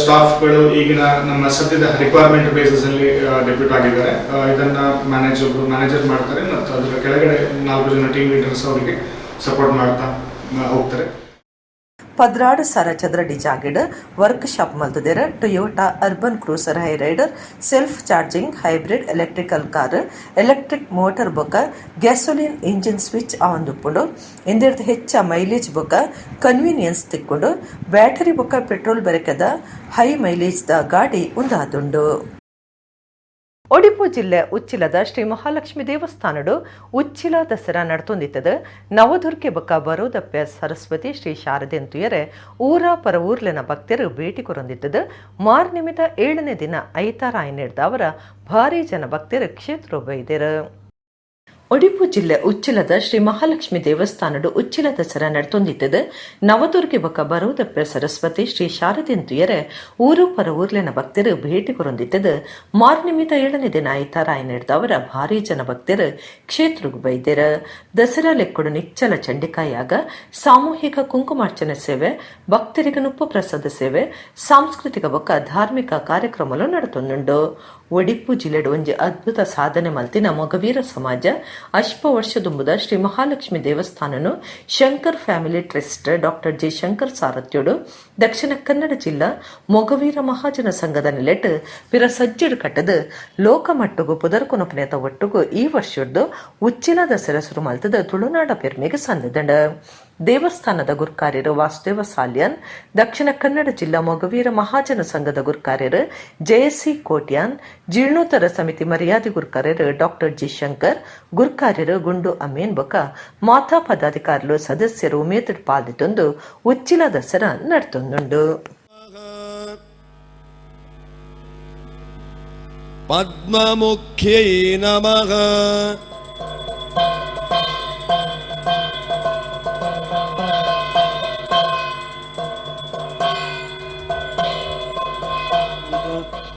S9: ಸ್ಟಾಫ್ಗಳು ಈಗಿನ ನಮ್ಮ ಸದ್ಯದ ರಿಕ್ವೈರ್ಮೆಂಟ್ ಬೇಸಿಸ್ ಅಲ್ಲಿ ಡೆಪ್ಯೂಟ್ ಆಗಿದ್ದಾರೆ. ಇದನ್ನ ಮ್ಯಾನೇಜ್ ಒಬ್ಬರು ಮ್ಯಾನೇಜರ್ ಮಾಡ್ತಾರೆ ಮತ್ತು ಅದರ ಕೆಳಗಡೆ ನಾಲ್ಕು ಜನ ಟೀಮ್ ಲೀಡರ್ಸ್ ಅವರಿಗೆ ಸಪೋರ್ಟ್ ಮಾಡ್ತಾ ಹೋಗ್ತಾರೆ.
S1: 16,000 ಚದರಡಿ ಜಾಗೆಡ್ ವರ್ಕ್ ಶಾಪ್ ಮಲ್ತುದೆರ್. Toyota urban cruiser high rider self charging hybrid electrical car, electric motor ಬೊಕ್ಕ gasoline engine switch ಆವೊಂದುಪ್ಪುಂಡು. ಇಂದೆರ್ದ್ ಹೆಚ್ಚ ಮೈಲೇಜ್ ಬೊಕ್ಕ ಕನ್ವೀನಿಯನ್ಸ್ ತಿಕ್ಕುಂಡು. ಬ್ಯಾಟರಿ ಬೊಕ್ಕ ಪೆಟ್ರೋಲ್ ಬೆರಕೆದ high mileage the ಗಾಡಿ ಉಂದಾದುಂಡು. ಒಡಿಪು ಜಿಲ್ಲೆ ಉಚ್ಚಿಲದ ಶ್ರೀ ಮಹಾಲಕ್ಷ್ಮಿ ದೇವಸ್ಥಾನಡು ಉಚ್ಚಿಲ ದಸರಾ ನಡ್ತೊಂದಿತ್ತದ. ನವದುರ್ಗೆ ಬೊಕ್ಕ ಬರೋದಪ್ಪೆ ಸರಸ್ವತಿ ಶ್ರೀ ಶಾರದೆಂತುಯರೆ ಊರ ಪರ ಊರ್ಲೆನ ಭಕ್ತರು ಭೇಟಿ ಕೊರೊಂದಿತ್ತದ. ಮಾರ್ನಿಮಿತ 7ನೇ ದಿನ ಐತಾರ ಅವರ ಭಾರಿ ಜನ ಭಕ್ತರು ಕ್ಷೇತ್ರ ಬೈದೆರು. ಒಡಿಪು ಜಿಲ್ಲೆ ಉಚ್ಚಿಲದ ಶ್ರೀ ಮಹಾಲಕ್ಷ್ಮಿ ದೇವಸ್ಥಾನಡು ಉಚ್ಚಿಲ ದಸರಾ ನಡ್ತೊಂದಿತ್ತದ. ನವದುರ್ಗೆ ಬೊಕ್ಕ ಬರೋದಪ್ಪೆ ಸರಸ್ವತಿ ಶ್ರೀ ಶಾರದೆಂತುಯರೆ ಊರು ಪರ ಊರ್ಲೆನ ಭಕ್ತರು ಭೇಟಿ ಕೊರೊಂದಿತ್ತದ. ಮಾರ್ನಿಮಿತ 7ನೇ ದಿನ ಐತಾರ ಅವರ ಭಾರಿ ಜನ ಭಕ್ತರು ಕ್ಷೇತ್ರಗ್ ಬೈದೆರ್. ದಸರಾ ಲೆಕ್ಕಡು ನಿಚ್ಚಲ ಚಂಡಿಕಾಯಾಗ, ಸಾಮೂಹಿಕ ಕುಂಕುಮಾರ್ಚನೆ ಸೇವೆ, ಭಕ್ತರಿಗೆ ನುಪ್ಪು ಪ್ರಸಾದ ಸೇವೆ, ಸಾಂಸ್ಕೃತಿಕ ಬೊಕ್ಕ ಧಾರ್ಮಿಕ ಕಾರ್ಯಕ್ರಮಲು ನಡತೊಂದುಂಡು. ಒಡಿಪು ಜಿಲ್ಲೆಡ್ ಒಂಜಿ ಅದ್ಭುತ ಸಾಧನೆ ಮಲ್ತಿನ ಮೊಗವೀರ ಸಮಾಜ ಅಶ್ಪ ವರ್ಷದುಂಬುದ Shri Mahalakshmi ದೇವಸ್ಥಾನನು Shankar family trust doctor G Shankar ಸಾರಥ್ಯೋಡು ದಕ್ಷಿಣ ಕನ್ನಡ ಜಿಲ್ಲಾ ಮೊಗವೀರ ಮಹಾಜನ ಸಂಘದ ನಿಲೆಟ್ ಪಿರ ಸಜ್ಜಡ್ ಕಟ್ಟದ ಲೋಕಮಟ್ಟುಗು ಪುದರ್ಕೊನಪನೇತ ಒಟ್ಟುಗು ಈ ವರ್ಷದ್ದು ಉಚ್ಚಿಲ ದಸರಾ ಸುರು ಮಲ್ತದ ತುಳುನಾಡ ಪೆರ್ಮೆಗೆ ಸಂದದಂಡ. ದೇವಸ್ಥಾನದ ಗುರ್ಕಾರ್ಯರು ವಾಸುದೇವ ಸಾಲ್ಯಾನ್, ದಕ್ಷಿಣ ಕನ್ನಡ ಜಿಲ್ಲಾ ಮೊಗವೀರ ಮಹಾಜನ ಸಂಘದ ಗುರ್ಕಾರ್ಯರು ಜೆಎಸ್ಸಿ ಕೋಟ್ಯಾನ್, ಜೀರ್ಣೋತ್ತರ ಸಮಿತಿ ಮರ್ಯಾದೆ ಗುರ್ಕಾರ್ಯರು ಡಾಕ್ಟರ್ ಜಿ ಶಂಕರ್, ಗುರ್ಕಾರ್ಯರು ಗುಂಡು ಅಮೀನ್ ಬೊಕ ಮಾತಾ ಪದಾಧಿಕಾರಿಲು, ಸದಸ್ಯರು ಉಮೇದ್ ಪಾಲ್ದಿತ್ತೊಂದು ಉಚ್ಚಿಲ ದಸರಾ ನಡ್ತೊಂದುಂಡು.
S10: ಪದ್ಮಮುಖ್ಯೈ ನಮಃ.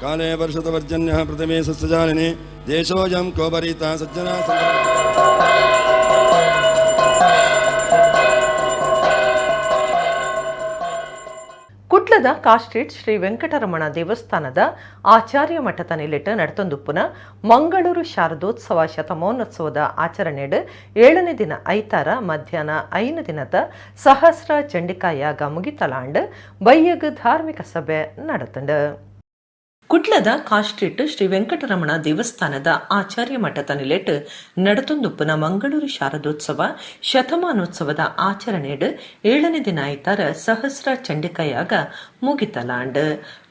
S10: ಕಾಲೇ ವರ್ಷತವರ್ಜನ್ಯಃ ಪ್ರಥಮೇ ಸಸ್ಯಜಾಲಿನಿ ದೇಶೋಯಂ ಕೋಪರೀತ ಸಜ್ಜನಾ.
S1: ಕುಡ್ಲ ಕುಡ್ಲದ ಕಾಸ್ಟ್ರೀಟ್ ಶ್ರೀ ವೆಂಕಟರಮಣ ದೇವಸ್ಥಾನದ ಆಚಾರ್ಯ ಮಠದ ನಿಲೆಟ್ ನಡತೊಂದುಪ್ಪುನ ಮಂಗಳೂರು ಶಾರದೋತ್ಸವ ಶತಮಾನೋತ್ಸವದ ಆಚರಣೆಡ್ 7ನೇ ದಿನ ಐತಾರ ಮಧ್ಯಾಹ್ನ 5 ದಿನದ ಸಹಸ್ರ ಚಂಡಿಕಾ ಯಾಗ ಮುಗಿತಲಾಂಡ್ ಬಯ್ಯಗ್ ಧಾರ್ಮಿಕ ಸಭೆ ನಡತುಂಡು. ಕುಡ್ಲದ ಕಾಸ್ಟ್ರೀಟ್ ಶ್ರೀ ವೆಂಕಟರಮಣ ದೇವಸ್ಥಾನದ ಆಚಾರ್ಯ ಮಠದ ನಿಲೆಟ್ ನಡತೊಂದುಪ್ಪುನ ಮಂಗಳೂರು ಶಾರದೋತ್ಸವ ಶತಮಾನೋತ್ಸವದ ಆಚರಣೆಡ್ 7ನೇ ದಿನ ಐತಾರ ಸಹಸ್ರ ಚಂಡಿಕಾಯಾಗ ಮುಗಿತಲಾಂಡ್.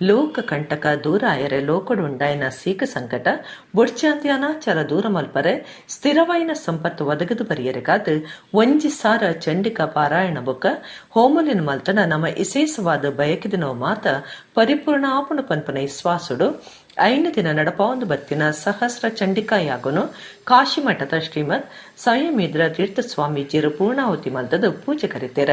S1: ಲೋಕ ಕಂಟಕ ದೂರಾಯರೆ, ಲೋಕಡುಂಡಾಯನ ಸೀಕ ಸಂಕಟ ಬೊಡ್ಚಾಂತಿ ಅನಾಚಾರ ದೂರ ಮಲ್ಪರೆ, ಸ್ಥಿರವಾಯಿನ ಸಂಪತ್ತು ಒದಗದು ಬರಿಯರೆಗಾದ್ 1000 ಚಂಡಿಕಾ ಪಾರಾಯಣ ಬೊಕ್ಕ ಹೋಮಲಿನ ಮಲ್ತನ ನಮ್ಮ ವಿಶೇಷವಾದ ಬಯಕಿದಿನೋ ಮಾತ ಪರಿಪೂರ್ಣ ಆಪುಣ ಪನ್ಪನ ವಿಶ್ವಾಸುಡು 5 ದಿನ ನಡಪಾವೊಂದು ಬತ್ತಿನ ಸಹಸ್ರ ಚಂಡಿಕಾ ಯಾಗನು ಕಾಶಿಮಠದ ಶ್ರೀಮದ್ ಸಂಯಮೇಂದ್ರ ತೀರ್ಥ ಸ್ವಾಮೀಜಿಯರು ಪೂರ್ಣಾಹುತಿ ಮಲ್ತದು ಪೂಜೆ ಕರಿತೆರ.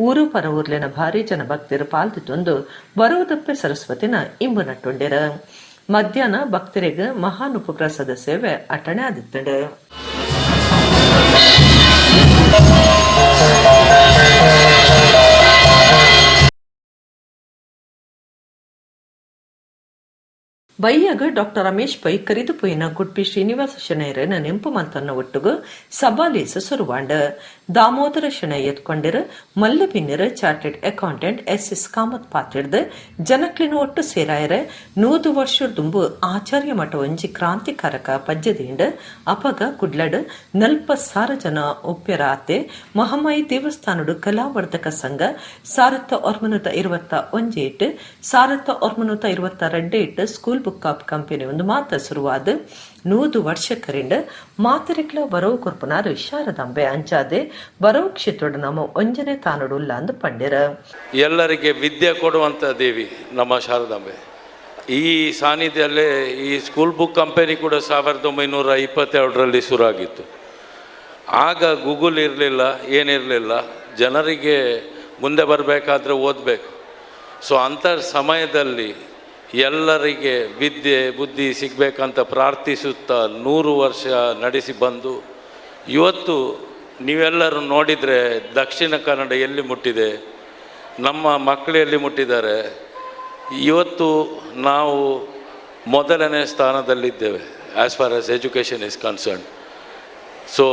S1: ಊರು ಪರ ಊರ್ಲಿನ ಭಾರಿ ಜನ ಭಕ್ತರು ಪಾಲ್ದಿತ್ತೊಂದು ಬರುವುದಪ್ಪೆ ಸರಸ್ವತಿನ ಇಂಬು ನಟ್ಟುಂಡೆರ. ಮಧ್ಯಾಹ್ನ ಭಕ್ತರಿಗೆ ಮಹಾನ್ ಉಪಪ್ರಸಾದ ಸೇವೆ ಅಟ್ಟಣೆ ಆದಿತ್ತಂಡು. ಬಯ್ಯಗ್ ಡಾಕ್ಟರ್ ರಮೇಶ್ ಪೈ ಕರಿದು ಪೊಯ್ಯಿನ ಕುಡ್ಪಿ ಶ್ರೀನಿವಾಸ ಶೆಣೈರೆನ್ ನೆಂಪು ಮಲ್ತೊನ್ನ ಒಟ್ಟುಗು ಸಭಾಲೇಸ್ ಸುರುವಾಂಡ್. ದಾಮೋದರ ಶೆಣೈ ಎದ್ಕೊಂಡಿರು. ಮಲ್ಲ ಬಿನ್ನೆರ್ chartered accountant S S Kamath ಪಾತೆರ್ದ್, ಜನಕ್ಲೆನ್ ಒಟ್ಟು ಸೇರಾಯರೆ 100 ವರ್ಷ ದುಂಬು ಆಚಾರ್ಯ ಮಠ ಒಂಜಿ ಕ್ರಾಂತಿಕಾರಕ ಪಜ್ಜೆ ದೀಂಡ್. ಅಪಗ ಕುಡ್ಲಡ್ 40,000 ಜನ ಉಪ್ಪೆರಾತೆ. ಮಹಮ್ಮಾಯಿ ದೇವಸ್ಥಾನಡ್ ಕಲಾವರ್ಧಕ ಸಂಘ 1921 ಇಟ್ಟು, 1922 ಇಟ್ಟು ಸ್ಕೂಲ್ ಬುಕ್ ಆಫ್ ಕಂಪನಿ ಒಂದು ಮಾತ ಶುರುವಾದ 100 ವರ್ಷ ಕರಿಂಡ್. ಮಾತೆರೆಗ್ಲ ಬರವು ಕೊರ್ಪುನಾರು ಶಾರದಾಂಬೆ. ಅಂಚಾದೆ ಬರವು ಕ್ಷೇತ್ರಡ್ ನಮ್ಮ ಒಂಜನೆ ತಾನೊಡು ಉಲ್ಲ ಅಂದ್ ಪಂಡೆರ್.
S11: ಎಲ್ಲರಿಗೆ ವಿದ್ಯೆ ಕೊಡುವಂಥ ದೇವಿ ನಮ್ಮ ಶಾರದಾಂಬೆ. ಈ ಸಾನ್ನಿಧ್ಯಲ್ಲೇ ಈ ಸ್ಕೂಲ್ ಬುಕ್ ಕಂಪೆನಿ ಕೂಡ 1922ರಲ್ಲಿ ಶುರುವಾಗಿತ್ತು. ಆಗ ಗೂಗಲ್ ಇರಲಿಲ್ಲ, ಏನಿರಲಿಲ್ಲ. ಜನರಿಗೆ ಮುಂದೆ ಬರಬೇಕಾದ್ರೆ ಓದಬೇಕು. ಸೊ ಅಂಥ ಸಮಯದಲ್ಲಿ ಎಲ್ಲರಿಗೆ ವಿದ್ಯೆ ಬುದ್ಧಿ ಸಿಗಬೇಕಂತ ಪ್ರಾರ್ಥಿಸುತ್ತಾ 100 ವರ್ಷ ನಡೆಸಿ ಬಂದು, ಇವತ್ತು ನೀವೆಲ್ಲರೂ ನೋಡಿದರೆ ದಕ್ಷಿಣ ಕನ್ನಡ ಎಲ್ಲಿ ಮುಟ್ಟಿದೆ, ನಮ್ಮ ಮಕ್ಕಳು ಎಲ್ಲಿ ಮುಟ್ಟಿದ್ದಾರೆ. ಇವತ್ತು ನಾವು ಮೊದಲನೇ ಸ್ಥಾನದಲ್ಲಿದ್ದೇವೆ as far as education is concern. So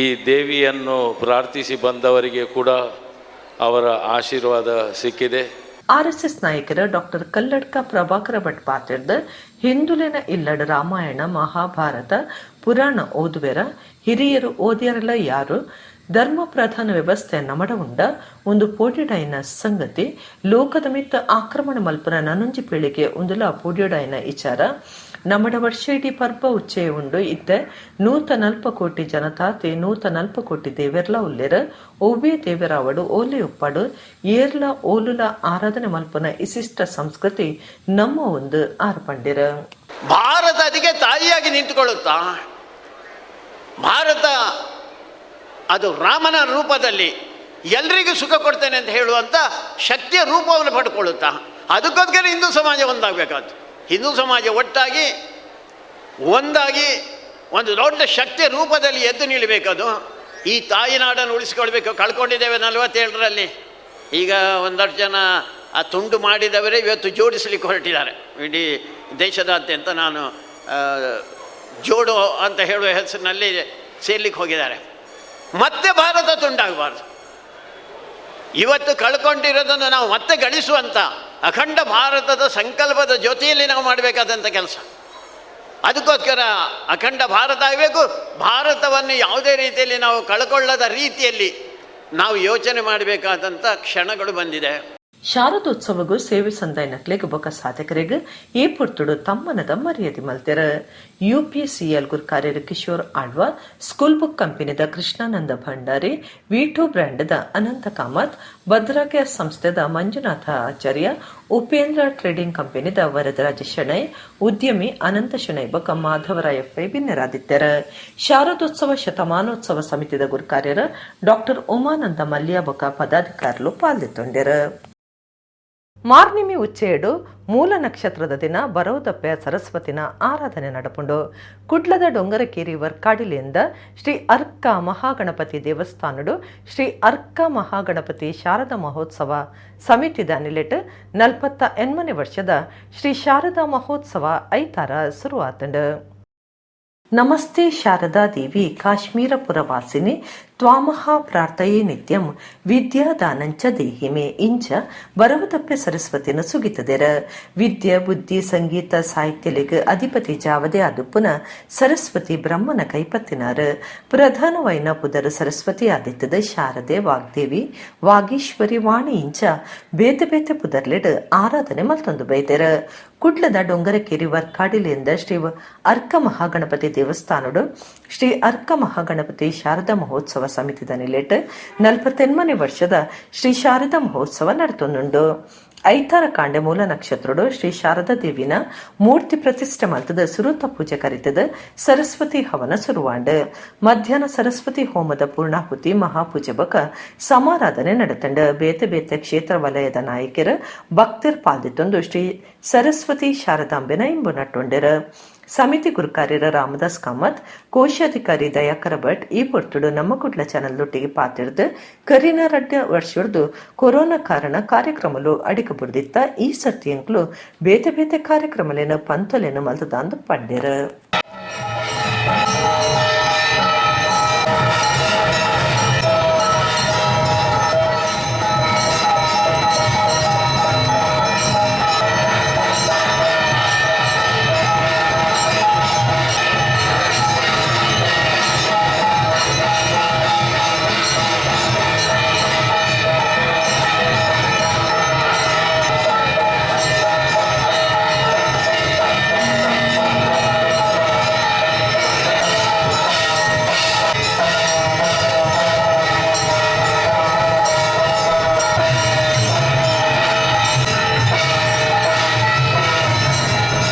S11: ಈ ದೇವಿಯನ್ನು ಪ್ರಾರ್ಥಿಸಿ ಬಂದವರಿಗೆ ಕೂಡ ಅವರ ಆಶೀರ್ವಾದ ಸಿಕ್ಕಿದೆ.
S1: ಆರ್ಎಸ್ಎಸ್ ನಾಯಕರ ಡಾಕ್ಟರ್ ಕಲ್ಲಡ್ಕ ಪ್ರಭಾಕರ ಭಟ್ ಪಾತೆರ್ದ್, ಹಿಂದುಲೆನ ಇಲ್ಲಡ್ ರಾಮಾಯಣ, ಮಹಾಭಾರತ, ಪುರಾಣ ಓದುವೆರ. ಹಿರಿಯರು ಓದಿಯರಲ್ಲ ಯಾರು. ಧರ್ಮ ಪ್ರಧಾನ ವ್ಯವಸ್ಥೆ ನಮಡ ಉಂಡ ಒಂದು ಪೋಡ್ಯಡಾಯಿನ ಸಂಗತಿ. ಲೋಕದ ಮಿತ್ತ ಆಕ್ರಮಣ ಮಲ್ಪನ ನನೊಂಜಿ ಪೀಳಿಗೆ ಉಂದುಲ ಪೋಡ್ಯಡಾಯಿನ ವಿಚಾರ. ನಮಡ ವರ್ಷ ಇಡೀ ಪರ್ಬ ಉಚ್ಚಯ ಉಂಡು. ಇತ್ತೆ 140 ಕೋಟಿ ಜನತಾತೆ 140 ಕೋಟಿ ದೇವೆರ್ಲ ಉಲ್ಲೆರ್. ಒವ್ವೇ ದೇವೆರಾವಡು, ಓಲೆ ಉಪ್ಪಡು, ಏರ್ಲ ಓಲುಲ ಆರಾಧನೆ ಮಲ್ಪನ ವಿಶಿಷ್ಟ ಸಂಸ್ಕೃತಿ ನಮ್ಮ ಒಂದು ಆರ್ ಪಂಡಿರ.
S12: ಭಾರತ ಅದಕ್ಕೆ ತಾಯಿಯಾಗಿ ನಿಂತುಕೊಳ್ಳುತ್ತಾ, ಭಾರತ ಅದು ರಾಮನ ರೂಪದಲ್ಲಿ ಎಲ್ರಿಗೂ ಸುಖ ಕೊಡ್ತೇನೆ ಅಂತ ಹೇಳುವಂಥ ಶಕ್ತಿಯ ರೂಪವನ್ನು ಪಡ್ಕೊಳ್ಳುತ್ತಾ, ಅದಕ್ಕೋಸ್ಕರ ಹಿಂದೂ ಸಮಾಜ ಒಂದಾಗಬೇಕಾದ್ದು. ಹಿಂದೂ ಸಮಾಜ ಒಟ್ಟಾಗಿ ಒಂದಾಗಿ ಒಂದು ದೊಡ್ಡ ಶಕ್ತಿಯ ರೂಪದಲ್ಲಿ ಎದ್ದು ನಿಲ್ಲಬೇಕದು. ಈ ತಾಯಿನಾಡನ್ನು ಉಳಿಸ್ಕೊಳ್ಬೇಕು. ಕಳ್ಕೊಂಡಿದ್ದೇವೆ 47ರಲ್ಲಿ. ಈಗ ಒಂದಷ್ಟು ಜನ ಆ ತುಂಡು ಮಾಡಿದವರೇ ಇವತ್ತು ಜೋಡಿಸಲಿಕ್ಕೆ ಹೊರಟಿದ್ದಾರೆ. ಇಡೀ ದೇಶದಾದ್ಯಂತ ನಾನು ಜೋಡೋ ಅಂತ ಹೇಳುವ ಹೆಸರಿನಲ್ಲಿ ಸೇರ್ಲಿಕ್ಕೆ ಹೋಗಿದ್ದಾರೆ. ಮತ್ತೆ ಭಾರತ ತುಂಡಾಗಬಾರ್ದು. ಇವತ್ತು ಕಳ್ಕೊಂಡಿರೋದನ್ನು ನಾವು ಮತ್ತೆ ಗಳಿಸುವಂಥ ಅಖಂಡ ಭಾರತದ ಸಂಕಲ್ಪದ ಜೊತೆಯಲ್ಲಿ ನಾವು ಮಾಡಬೇಕಾದಂಥ ಕೆಲಸ. ಅದಕ್ಕೋಸ್ಕರ ಅಖಂಡ ಭಾರತ ಆಗಬೇಕು. ಭಾರತವನ್ನು ಯಾವುದೇ ರೀತಿಯಲ್ಲಿ ನಾವು ಕಳ್ಕೊಳ್ಳದ ರೀತಿಯಲ್ಲಿ ನಾವು ಯೋಚನೆ ಮಾಡಬೇಕಾದಂಥ ಕ್ಷಣಗಳು ಬಂದಿದೆ.
S1: ಶಾರದೋತ್ಸವಗೂ ಸೇವೆ ಸಂದಾಯನಕ್ಲೆಗ್ ಬೊಕ ಸಾಧಕರಿಗ್ ಈ ಪೊರ್ತುಡು ತಮ್ಮನದ ಮರ್ಯಾದೆ ಮಲ್ತೆರ್. ಯುಪಿಸಿಎಲ್ ಗುರ್ಕಾರ್ಯರು ಕಿಶೋರ್ ಆಳ್ವ, ಸ್ಕೂಲ್ ಬುಕ್ ಕಂಪನಿದ ಕೃಷ್ಣಾನಂದ ಭಂಡಾರಿ, ವಿಟೋ ಬ್ರ್ಯಾಂಡ್ದ ಅನಂತ ಕಾಮತ್, ಭದ್ರಾ ಗ್ಯಾಸ್ ಸಂಸ್ಥೆದ ಮಂಜುನಾಥ ಆಚಾರ್ಯ, ಉಪೇಂದ್ರ ಟ್ರೇಡಿಂಗ್ ಕಂಪನಿದ ವರದರಾಜ ಶೆಣೈ, ಉದ್ಯಮಿ ಅನಂತ ಶೆಣೈ ಬೊಕ ಮಾಧವರಾಯ ಪೈ ಬಿನ್ನೆರಾದಿತ್ತೆರ್. ಶಾರದೋತ್ಸವ ಶತಮಾನೋತ್ಸವ ಸಮಿತಿದ ಗುರ್ಕಾರ್ಯರು ಡಾಕ್ಟರ್ ಉಮಾನಂದ ಮಲ್ಯ ಬೊಕ ಪದಾಧಿಕಾರಿಲು ಪಾಲ್ದಿತ್ತೊಂಡೆರ್. ಮಾರ್ನಿಮಿ ಉಚ್ಚೇಡು ಮೂಲ ನಕ್ಷತ್ರದ ದಿನ ಬರೋದಪ್ಪೆ ಸರಸ್ವತಿನ ಆರಾಧನೆ ನಡಪುಂಡು. ಕುಡ್ಲದ ಡೊಂಗರಕೇರಿ ವರ್ಕಾಡಿಲಿಯಿಂದ ಶ್ರೀ ಅರ್ಕ ಮಹಾಗಣಪತಿ ದೇವಸ್ಥಾನಡು ಶ್ರೀ ಅರ್ಕ ಮಹಾಗಣಪತಿ ಶಾರದಾ ಮಹೋತ್ಸವ ಸಮಿತಿದ ನಿಲೆಟ್ 48ನೇ ವರ್ಷದ ಶ್ರೀ ಶಾರದಾ ಮಹೋತ್ಸವ ಐತಾರ ಶುರುವಾತಂಡು. ನಮಸ್ತೆ ಶಾರದಾ ದೇವಿ ಕಾಶ್ಮೀರಪುರವಾಸಿನಿ ತ್ವಾಮಹಾ ಪ್ರಾರ್ಥಯೇ ನಿತ್ಯಂ ವಿದ್ಯಾದಾನಂಚ ದೇಹಿಮೆ ಇಂಚ ಬರವದಪ್ಪೆ ಸರಸ್ವತಿನ ಸುಗಿತದೆರ. ವಿದ್ಯೆ ಬುದ್ಧಿ ಸಂಗೀತ ಸಾಹಿತ್ಯಲಿಗ್ ಅಧಿಪತಿ ಜಾವದೆ ಅದುಪ್ಪುನ ಸರಸ್ವತಿ ಬ್ರಹ್ಮನ ಕೈಪತ್ತಿನಾರು. ಪ್ರಧಾನವೈನ ಪುದರ್ ಸರಸ್ವತಿ ಆದಿತ್ಯದ ಶಾರದೆ ವಾಗ್ದೇವಿ ವಾಗೀಶ್ವರಿ ವಾಣಿ ಇಂಚ ಬೇತೆ ಬೇತೆ ಪುದರ್ಲೆಡ್ ಆರಾಧನೆ ಮಲ್ತೊಂದು ಬೈದೆರ. ಕುಡ್ಲದ ಡೊಂಗರಕೇರಿ ವರ್ಕಾಡಿಲಿಂದ ಶ್ರೀ ಅರ್ಕ ಮಹಾಗಣಪತಿ ದೇವಸ್ಥಾನಡು ಶ್ರೀ ಅರ್ಕ ಮಹಾಗಣಪತಿ ಶಾರದಾ ಮಹೋತ್ಸವ ಸಮಿತಿದ ನಿಲೆಟ್ 48ನೇ ವರ್ಷದ ಶ್ರೀ ಶಾರದಾ ಮಹೋತ್ಸವ ನಡತೊಂದುಂಡು. ಐತಾರ ಕಾಂಡೆ ಮೂಲ ನಕ್ಷತ್ರಡು ಶ್ರೀ ಶಾರದಾ ದೇವಿನ ಮೂರ್ತಿ ಪ್ರತಿಷ್ಠೆ ಮಲ್ತದ ಸುರುತ ಪೂಜೆ ಕರಿತದ ಸರಸ್ವತಿ ಹವನ ಸುರುವಾಂಡ್. ಮಧ್ಯಾಹ್ನ ಸರಸ್ವತಿ ಹೋಮದ ಪೂರ್ಣಾಹುತಿ ಮಹಾಪೂಜೆ ಬಕ ಸಮಾರಾಧನೆ ನಡೆತಂಡ. ಬೇತೆ ಬೇತೆ ಕ್ಷೇತ್ರ ವಲಯದ ನಾಯಕರು ಭಕ್ತರ್ ಪಾಲ್ದಿತ್ತೊಂದು ಶ್ರೀ ಸರಸ್ವತಿ ಶಾರದಾಂಬೆನ ಇಂಬು ನಟ್ಟೊಂಡೆರು. ಸಮಿತಿ ಗುರುಕಾರ್ಯರ ರಾಮದಾಸ್ ಕಾಮತ್, ಕೋಶಾಧಿಕಾರಿ ದಯಾಕರ ಭಟ್ ಈ ಪೊರ್ತುಡು ನಮ್ಮ ಕುಡ್ಲ ಚಾನಲ್ ಲೊಟ್ಟಿಗೆ ಪಾತಿರ್ದು ಕರಿನ ರಡ್ಡ ವರ್ಷರ್ದು ಕೊರೋನಾ ಕಾರಣ ಕಾರ್ಯಕ್ರಮಲು ಅಡಿಕ ಬುರ್ದಿತ್ತ ಈ ಸರ್ತಿ ಅಂಕ್ಲು ಬೇತೆ ಬೇತೆ ಕಾರ್ಯಕ್ರಮಲೇನ ಪಂತಲೇನ ಮಲ್ತದಾಂದು ಪಂಡೆರು.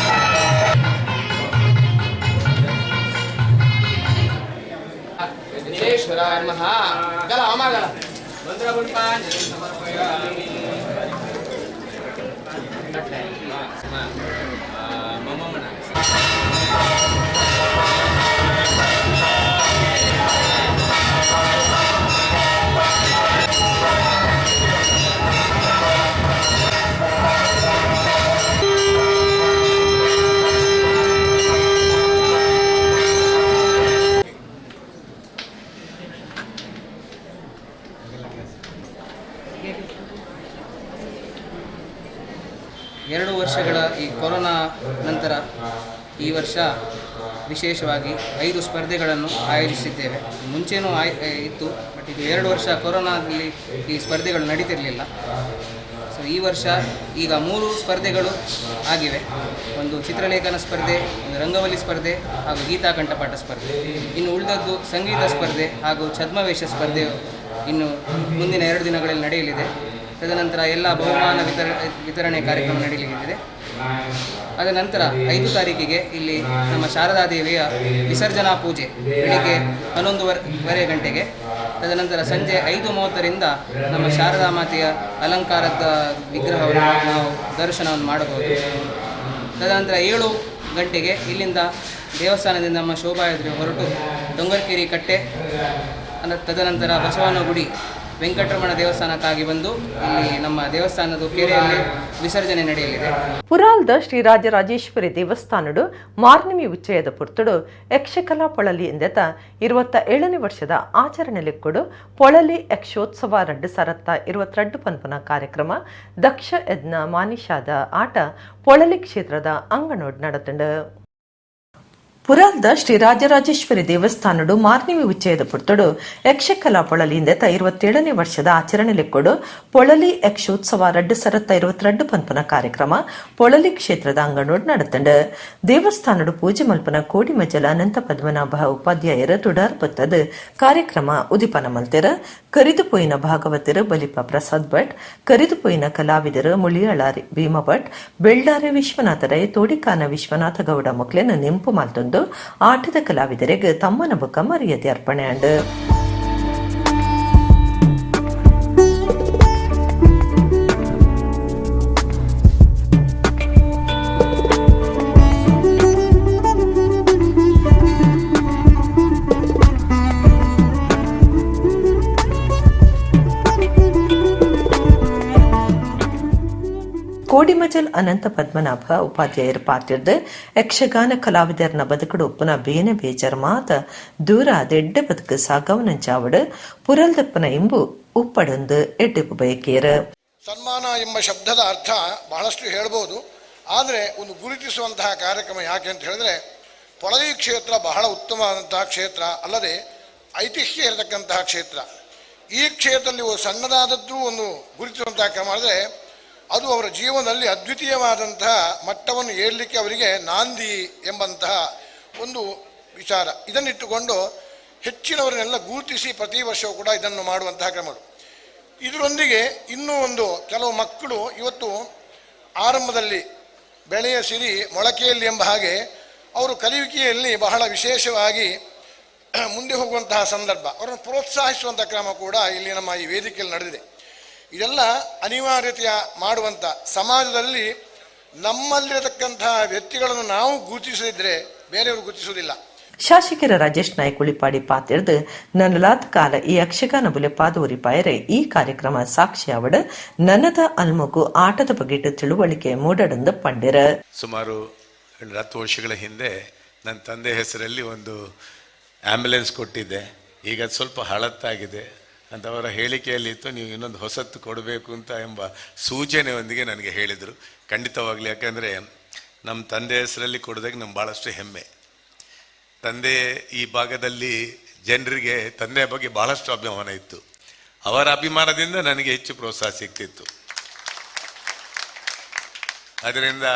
S13: ಎರಡು ವರ್ಷಗಳ ಈ ಕೊರೋನಾ ನಂತರ ಈ ವರ್ಷ ವಿಶೇಷವಾಗಿ 5 ಸ್ಪರ್ಧೆಗಳನ್ನು ಆಯೋಜಿಸಿದ್ದೇವೆ. ಮುಂಚೆನೂ ಇತ್ತು, ಬಟ್ ಇದು 2 ವರ್ಷ ಕೊರೋನಾದಲ್ಲಿ ಈ ಸ್ಪರ್ಧೆಗಳು ನಡೀತಿರಲಿಲ್ಲ. ಸೊ ಈ ವರ್ಷ ಈಗ 3 ಸ್ಪರ್ಧೆಗಳು ಆಗಿವೆ. ಒಂದು ಚಿತ್ರಲೇಖನ ಸ್ಪರ್ಧೆ, ಒಂದು ರಂಗವಲ್ಲಿ ಸ್ಪರ್ಧೆ ಹಾಗೂ ಗೀತಾ ಕಂಠಪಾಠ ಸ್ಪರ್ಧೆ. ಇನ್ನು ಉಳಿದದ್ದು ಸಂಗೀತ ಸ್ಪರ್ಧೆ ಹಾಗೂ ಛದ್ಮವೇಷ ಸ್ಪರ್ಧೆಯು ಇನ್ನು ಮುಂದಿನ 2 ದಿನಗಳಲ್ಲಿ ನಡೆಯಲಿದೆ. ತದನಂತರ ಎಲ್ಲ ಬಹುಮಾನ ವಿತರಣೆ ಕಾರ್ಯಕ್ರಮ ನಡೆಯಲಿದೆ. ಅದರ ನಂತರ 5 ತಾರೀಕಿಗೆ ಇಲ್ಲಿ ನಮ್ಮ ಶಾರದಾದೇವಿಯ ವಿಸರ್ಜನಾ ಪೂಜೆ ಬೆಳಿಗ್ಗೆ 11:30 ಗಂಟೆಗೆ. ತದನಂತರ ಸಂಜೆ 5:30ರಿಂದ ನಮ್ಮ ಶಾರದಾ ಮಾತೆಯ ಅಲಂಕಾರದ ವಿಗ್ರಹವನ್ನು ನಾವು ದರ್ಶನವನ್ನು ಮಾಡಬಹುದು. ತದನಂತರ 7 ಗಂಟೆಗೆ ಇಲ್ಲಿಂದ ದೇವಸ್ಥಾನದಿಂದ ನಮ್ಮ ಶೋಭಾಯಾತ್ರೆ ಹೊರಟು ಡೊಂಗರ್ಕೇರಿ ಕಟ್ಟೆ, ತದನಂತರ ಬಸವನಗುಡಿ ವೆಂಕಟರಮಣ ದೇವಸ್ಥಾನಕ್ಕಾಗಿ ಬಂದು ಇಲ್ಲಿ ನಮ್ಮ ದೇವಸ್ಥಾನದ ಕೆರೆಯಲ್ಲಿ ವಿಸರ್ಜನೆ ನಡೆಯಲಿದೆ.
S1: ಪುರಾಲ್ದ ಶ್ರೀ ರಾಜರಾಜೇಶ್ವರಿ ದೇವಸ್ಥಾನಡು ಮಾರ್ನಿಮಿ ಉಚ್ಚಯದ ಪುರ್ತುಡು ಯಕ್ಷಕಲಾ ಪೊಳಲಿ ಎಂದೆತ 27ನೇ ವರ್ಷದ ಆಚರಣೆ ಲೆಕ್ಕಡು ಪೊಳಲಿ ಯಕ್ಷೋತ್ಸವ 2022 ಪನ್ಪನ ಕಾರ್ಯಕ್ರಮ ದಕ್ಷ ಯಜ್ಞ ಮಾನಿಷಾದ ಆಟ ಪೊಳಲಿ ಕ್ಷೇತ್ರದ ಅಂಗಣೋಡ್ ನಡತಂಡು. ಪುರಾಲ್ದ ಶ್ರೀ ರಾಜರಾಜೇಶ್ವರಿ ದೇವಸ್ಥಾನಡು ಮಾರ್ನಿಮಿ ಉಚ್ಚಯದ ಪುರ್ತುಡು ಯಕ್ಷಕಲಾ ಪೊಳಲಿಯಿಂದ 27ನೇ ವರ್ಷದ ಆಚರಣೆ ಲೆಕ್ಕೊಡು ಪೊಳಲಿ ಯಕ್ಷೋತ್ಸವ 2022 ಪನ್ಪನ ಕಾರ್ಯಕ್ರಮ ಪೊಳಲಿ ಕ್ಷೇತ್ರದ ಅಂಗಣೋಡ್ ನಡತಂಡು. ದೇವಸ್ಥಾನಡು ಪೂಜೆ ಮಲ್ಪನ ಕೋಡಿಮಜಲ ಅನಂತ ಪದ್ಮನಾಭ ಉಪಾಧ್ಯಾಯರ ತುಡಾರ್ ಪತ್ತದ ಕಾರ್ಯಕ್ರಮ ಉದಿಪನ ಮಲ್ತೆರ. ಕರಿದು ಪೋಯಿನ ಭಾಗವತರು ಬಲಿಪ ಪ್ರಸಾದ್ ಭಟ್, ಕರಿದು ಪೋಯಿನ ಕಲಾವಿದರು ಮುಳಿಯಳಾರಿ ಭೀಮ ಭಟ್, ಬೆಳ್ಳಾರೆ ವಿಶ್ವನಾಥ ರೈ, ತೋಡಿಕಾನ ವಿಶ್ವನಾಥ ಗೌಡ ಮೊಕ್ಲೆನ ನೆಂಪು ಮಲ್ತೊಂದು ಆಟದ ಕಲಾವಿದರಿಗೆ ತಮ್ಮನ ಬೊಕ್ಕ ಮರ್ಯಾದೆ ಅರ್ಪಣೆ ಆಂಡ್. ಇಟಿಮಜಲ್ ಅನಂತ ಪದ್ಮನಾಭ ಉಪಾಧ್ಯಾಯರು ಪಾತಿರ್ದು ಯಕ್ಷಗಾನ ಕಲಾವಿದರ್ನ ಬದುಕುಡು ಉಪ್ಪುನ ಬೇನೆ ಬೇಜಾರ್ ಮಾತ ದೂರ ದೆಡ್ಡೆ ಬದುಕು ಸಾಗವನಂಚಾವಡು ಪುರಲ್ದಪ್ಪನ ಇಂಬು ಉಪ್ಪಡೊಂದು ಎಡ್ಡೆಪು ಬಯಕೇರು.
S14: ಸನ್ಮಾನ ಎಂಬ ಶಬ್ದದ ಅರ್ಥ ಬಹಳಷ್ಟು ಹೇಳ್ಬೋದು. ಆದರೆ ಒಂದು ಗುರುತಿಸುವಂತಹ ಕಾರ್ಯಕ್ರಮ ಯಾಕೆ ಅಂತ ಹೇಳಿದ್ರೆ, ಪೊಳಲಿ ಕ್ಷೇತ್ರ ಬಹಳ ಉತ್ತಮವಾದಂತಹ ಕ್ಷೇತ್ರ, ಅಲ್ಲದೆ ಐತಿಹ್ಯ ಇರತಕ್ಕಂತಹ ಕ್ಷೇತ್ರ. ಈ ಕ್ಷೇತ್ರದಲ್ಲಿ ಒಂದು ಸಣ್ಣದಾದದ್ದು ಒಂದು ಗುರುತಿಸುವಂತಹ ಕ್ರಮ ಆದರೆ ಅದು ಅವರ ಜೀವನದಲ್ಲಿ ಅದ್ವಿತೀಯವಾದಂತಹ ಮಟ್ಟವನ್ನು ಏರಲಿಕ್ಕೆ ಅವರಿಗೆ ನಾಂದಿ ಎಂಬಂತಹ ಒಂದು ವಿಚಾರ. ಇದನ್ನಿಟ್ಟುಕೊಂಡು ಹೆಚ್ಚಿನವರನ್ನೆಲ್ಲ ಗುರುತಿಸಿ ಪ್ರತಿ ವರ್ಷವೂ ಕೂಡ ಇದನ್ನು ಮಾಡುವಂತಹ ಕ್ರಮಗಳು. ಇದರೊಂದಿಗೆ ಇನ್ನೂ ಒಂದು ಕೆಲವು ಮಕ್ಕಳು ಇವತ್ತು ಆರಂಭದಲ್ಲಿ ಬೆಳೆಯ ಸಿರಿ ಮೊಳಕೆಯಲ್ಲಿ ಎಂಬ ಹಾಗೆ ಅವರು ಕಲಿಯುವಿಕೆಯಲ್ಲಿ ಬಹಳ ವಿಶೇಷವಾಗಿ ಮುಂದೆ ಹೋಗುವಂತಹ ಸಂದರ್ಭ, ಅವರನ್ನು ಪ್ರೋತ್ಸಾಹಿಸುವಂಥ ಕ್ರಮ ಕೂಡ ಇಲ್ಲಿ ನಮ್ಮ ಈ ವೇದಿಕೆಯಲ್ಲಿ ನಡೆದಿದೆ. ಇದೆಲ್ಲ ಅನಿವಾರ್ಯತೆಯ ಮಾಡುವಂಥ ಸಮಾಜದಲ್ಲಿ ನಮ್ಮಲ್ಲಿರತಕ್ಕಂತಹ ವ್ಯಕ್ತಿಗಳನ್ನು ನಾವು ಗುರುತಿಸದಿದ್ದರೆ ಬೇರೆಯವರು ಗುರುತಿಸುವುದಿಲ್ಲ.
S1: ಶಾಸಕರ ರಾಜೇಶ್ ನಾಯ್ಕ್ ಉಳಿಪಾಡಿ ಪಾತಿರ್ದು ನನಲಾತ್ ಕಾಲ ಈ ಯಕ್ಷಗಾನ ಬುಲೆಪಾದ ಉರಿಪಾಯರೆ ಈ ಕಾರ್ಯಕ್ರಮ ಸಾಕ್ಷಿಯಾವಡ ನನದ ಅಲ್ಮಗು ಆಟದ ಬಗೆಟ್ ತಿಳುವಳಿಕೆ ಮೂಡಡಂದು ಪಂಡಿರ.
S15: ಸುಮಾರು 10 ವರ್ಷಗಳ ಹಿಂದೆ ನನ್ನ ತಂದೆ ಹೆಸರಲ್ಲಿ ಒಂದು ಆ್ಯಂಬುಲೆನ್ಸ್ ಕೊಟ್ಟಿದ್ದೆ. ಈಗ ಅದು ಸ್ವಲ್ಪ ಹಳತ್ತಾಗಿದೆ ಅಂತ ಅವರ ಹೇಳಿಕೆಯಲ್ಲಿತ್ತು. ನೀವು ಇನ್ನೊಂದು ಹೊಸತ್ತು ಕೊಡಬೇಕು ಅಂತ ಎಂಬ ಸೂಚನೆಯೊಂದಿಗೆ ನನಗೆ ಹೇಳಿದರು. ಖಂಡಿತವಾಗಲಿ, ಯಾಕೆಂದರೆ ನಮ್ಮ ತಂದೆ ಹೆಸರಲ್ಲಿ ಕೊಡೋದಕ್ಕೆ ನಮ್ಗೆ ಭಾಳಷ್ಟು ಹೆಮ್ಮೆ. ತಂದೆ ಈ ಭಾಗದಲ್ಲಿ ಜನರಿಗೆ ತಂದೆಯ ಬಗ್ಗೆ ಭಾಳಷ್ಟು ಅಭಿಮಾನ ಇತ್ತು. ಅವರ ಅಭಿಮಾನದಿಂದ ನನಗೆ ಹೆಚ್ಚು ಪ್ರೋತ್ಸಾಹ ಸಿಗ್ತಿತ್ತು. ಅದರಿಂದ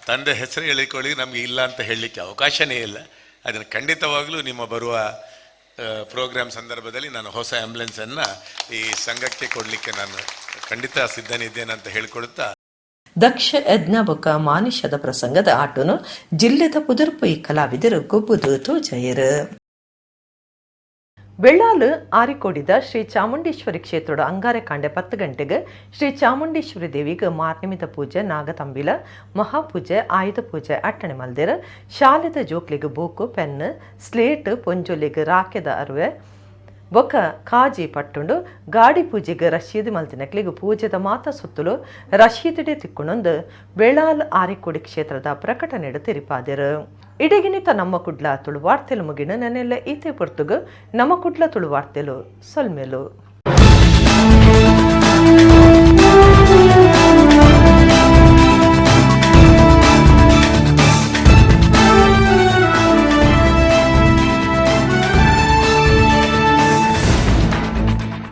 S15: ತಂದೆ ಹೆಸರು ಹೇಳಿಕೊಳ್ಳಿ ನಮಗೆ ಇಲ್ಲ ಅಂತ ಹೇಳಲಿಕ್ಕೆ ಅವಕಾಶನೇ ಇಲ್ಲ. ಅದನ್ನು ಖಂಡಿತವಾಗಲೂ ನಿಮ್ಮ ಬರುವ ಪ್ರೋಗ್ರಾಮ್ ಸಂದರ್ಭದಲ್ಲಿ ನಾನು ಹೊಸ ಆ್ಯಂಬುಲೆನ್ಸನ್ನು ಈ ಸಂಘಕ್ಕೆ ಕೊಡಲಿಕ್ಕೆ ನಾನು ಖಂಡಿತ ಸಿದ್ಧನಿದ್ದೇನೆ ಅಂತ ಹೇಳಿಕೊಡುತ್ತಾ,
S1: ದಕ್ಷ ಯಜ್ಞಬೊಕ್ಕ ಮಾನುಷದ ಪ್ರಸಂಗದ ಆಟೋನು ಜಿಲ್ಲೆದ ಪುದರ್ಪು ಈ ಕಲಾವಿದರು ಗೊಬ್ಬುದು ತೋಜಯರು. ಬೆಳ್ಳಾಲು ಆರಿಕೋಡಿದ ಶ್ರೀ ಚಾಮುಂಡೇಶ್ವರಿ ಕ್ಷೇತ್ರದ ಅಂಗಾರೆ ಕಾಂಡೆ 10 ಗಂಟೆಗೆ ಶ್ರೀ ಚಾಮುಂಡೇಶ್ವರಿ ದೇವಿಗೆ ಮಾರ್ನಿಮಿತ ಪೂಜೆ, ನಾಗತಂಬಿಲ ಮಹಾಪೂಜೆ, ಆಯುಧ ಪೂಜೆ ಅಟ್ಟಣೆ ಮಲ್ದಿರ. ಶಾಲೆದ ಜೋಕ್ಲಿಗೆ ಬೂಕು, ಪೆನ್, ಸ್ಲೇಟ್, ಪೊಂಜೊಲಿಗೆ ರಾಕೆದ ಅರುವೆ ಬೊಕ್ಕ ಕಾಜಿ ಪಟ್ಟುಂಡು. ಗಾಡಿ ಪೂಜೆಗೆ ರಶೀದಿ ಮಲ್ತಿನಕ್ಲಿಗೆ ಪೂಜೆದ ಮಾತ ಸುತ್ತಲು ರಶೀದಿಡೆ ತಿಕ್ಕುಣೊಂದು ಬೆಳಾಲ್ ಆರಿಕೋಡಿ ಕ್ಷೇತ್ರದ ಪ್ರಕಟಣೆಡು ತೆರಿಪಾದಿರು. ಇಡಗಿನಿತ ನಮ್ಮ ಕುಡ್ಲ ತುಳು ವಾರ್ತೆಲು ಮುಗಿನ ನನ್ನೆಲ್ಲ ಈತೆ ಪೊರ್ತುಗು ನಮ್ಮ ಕುಡ್ಲ ತುಳು ವಾರ್ತೆಲು ಸೊಲ್ಮೆಲು.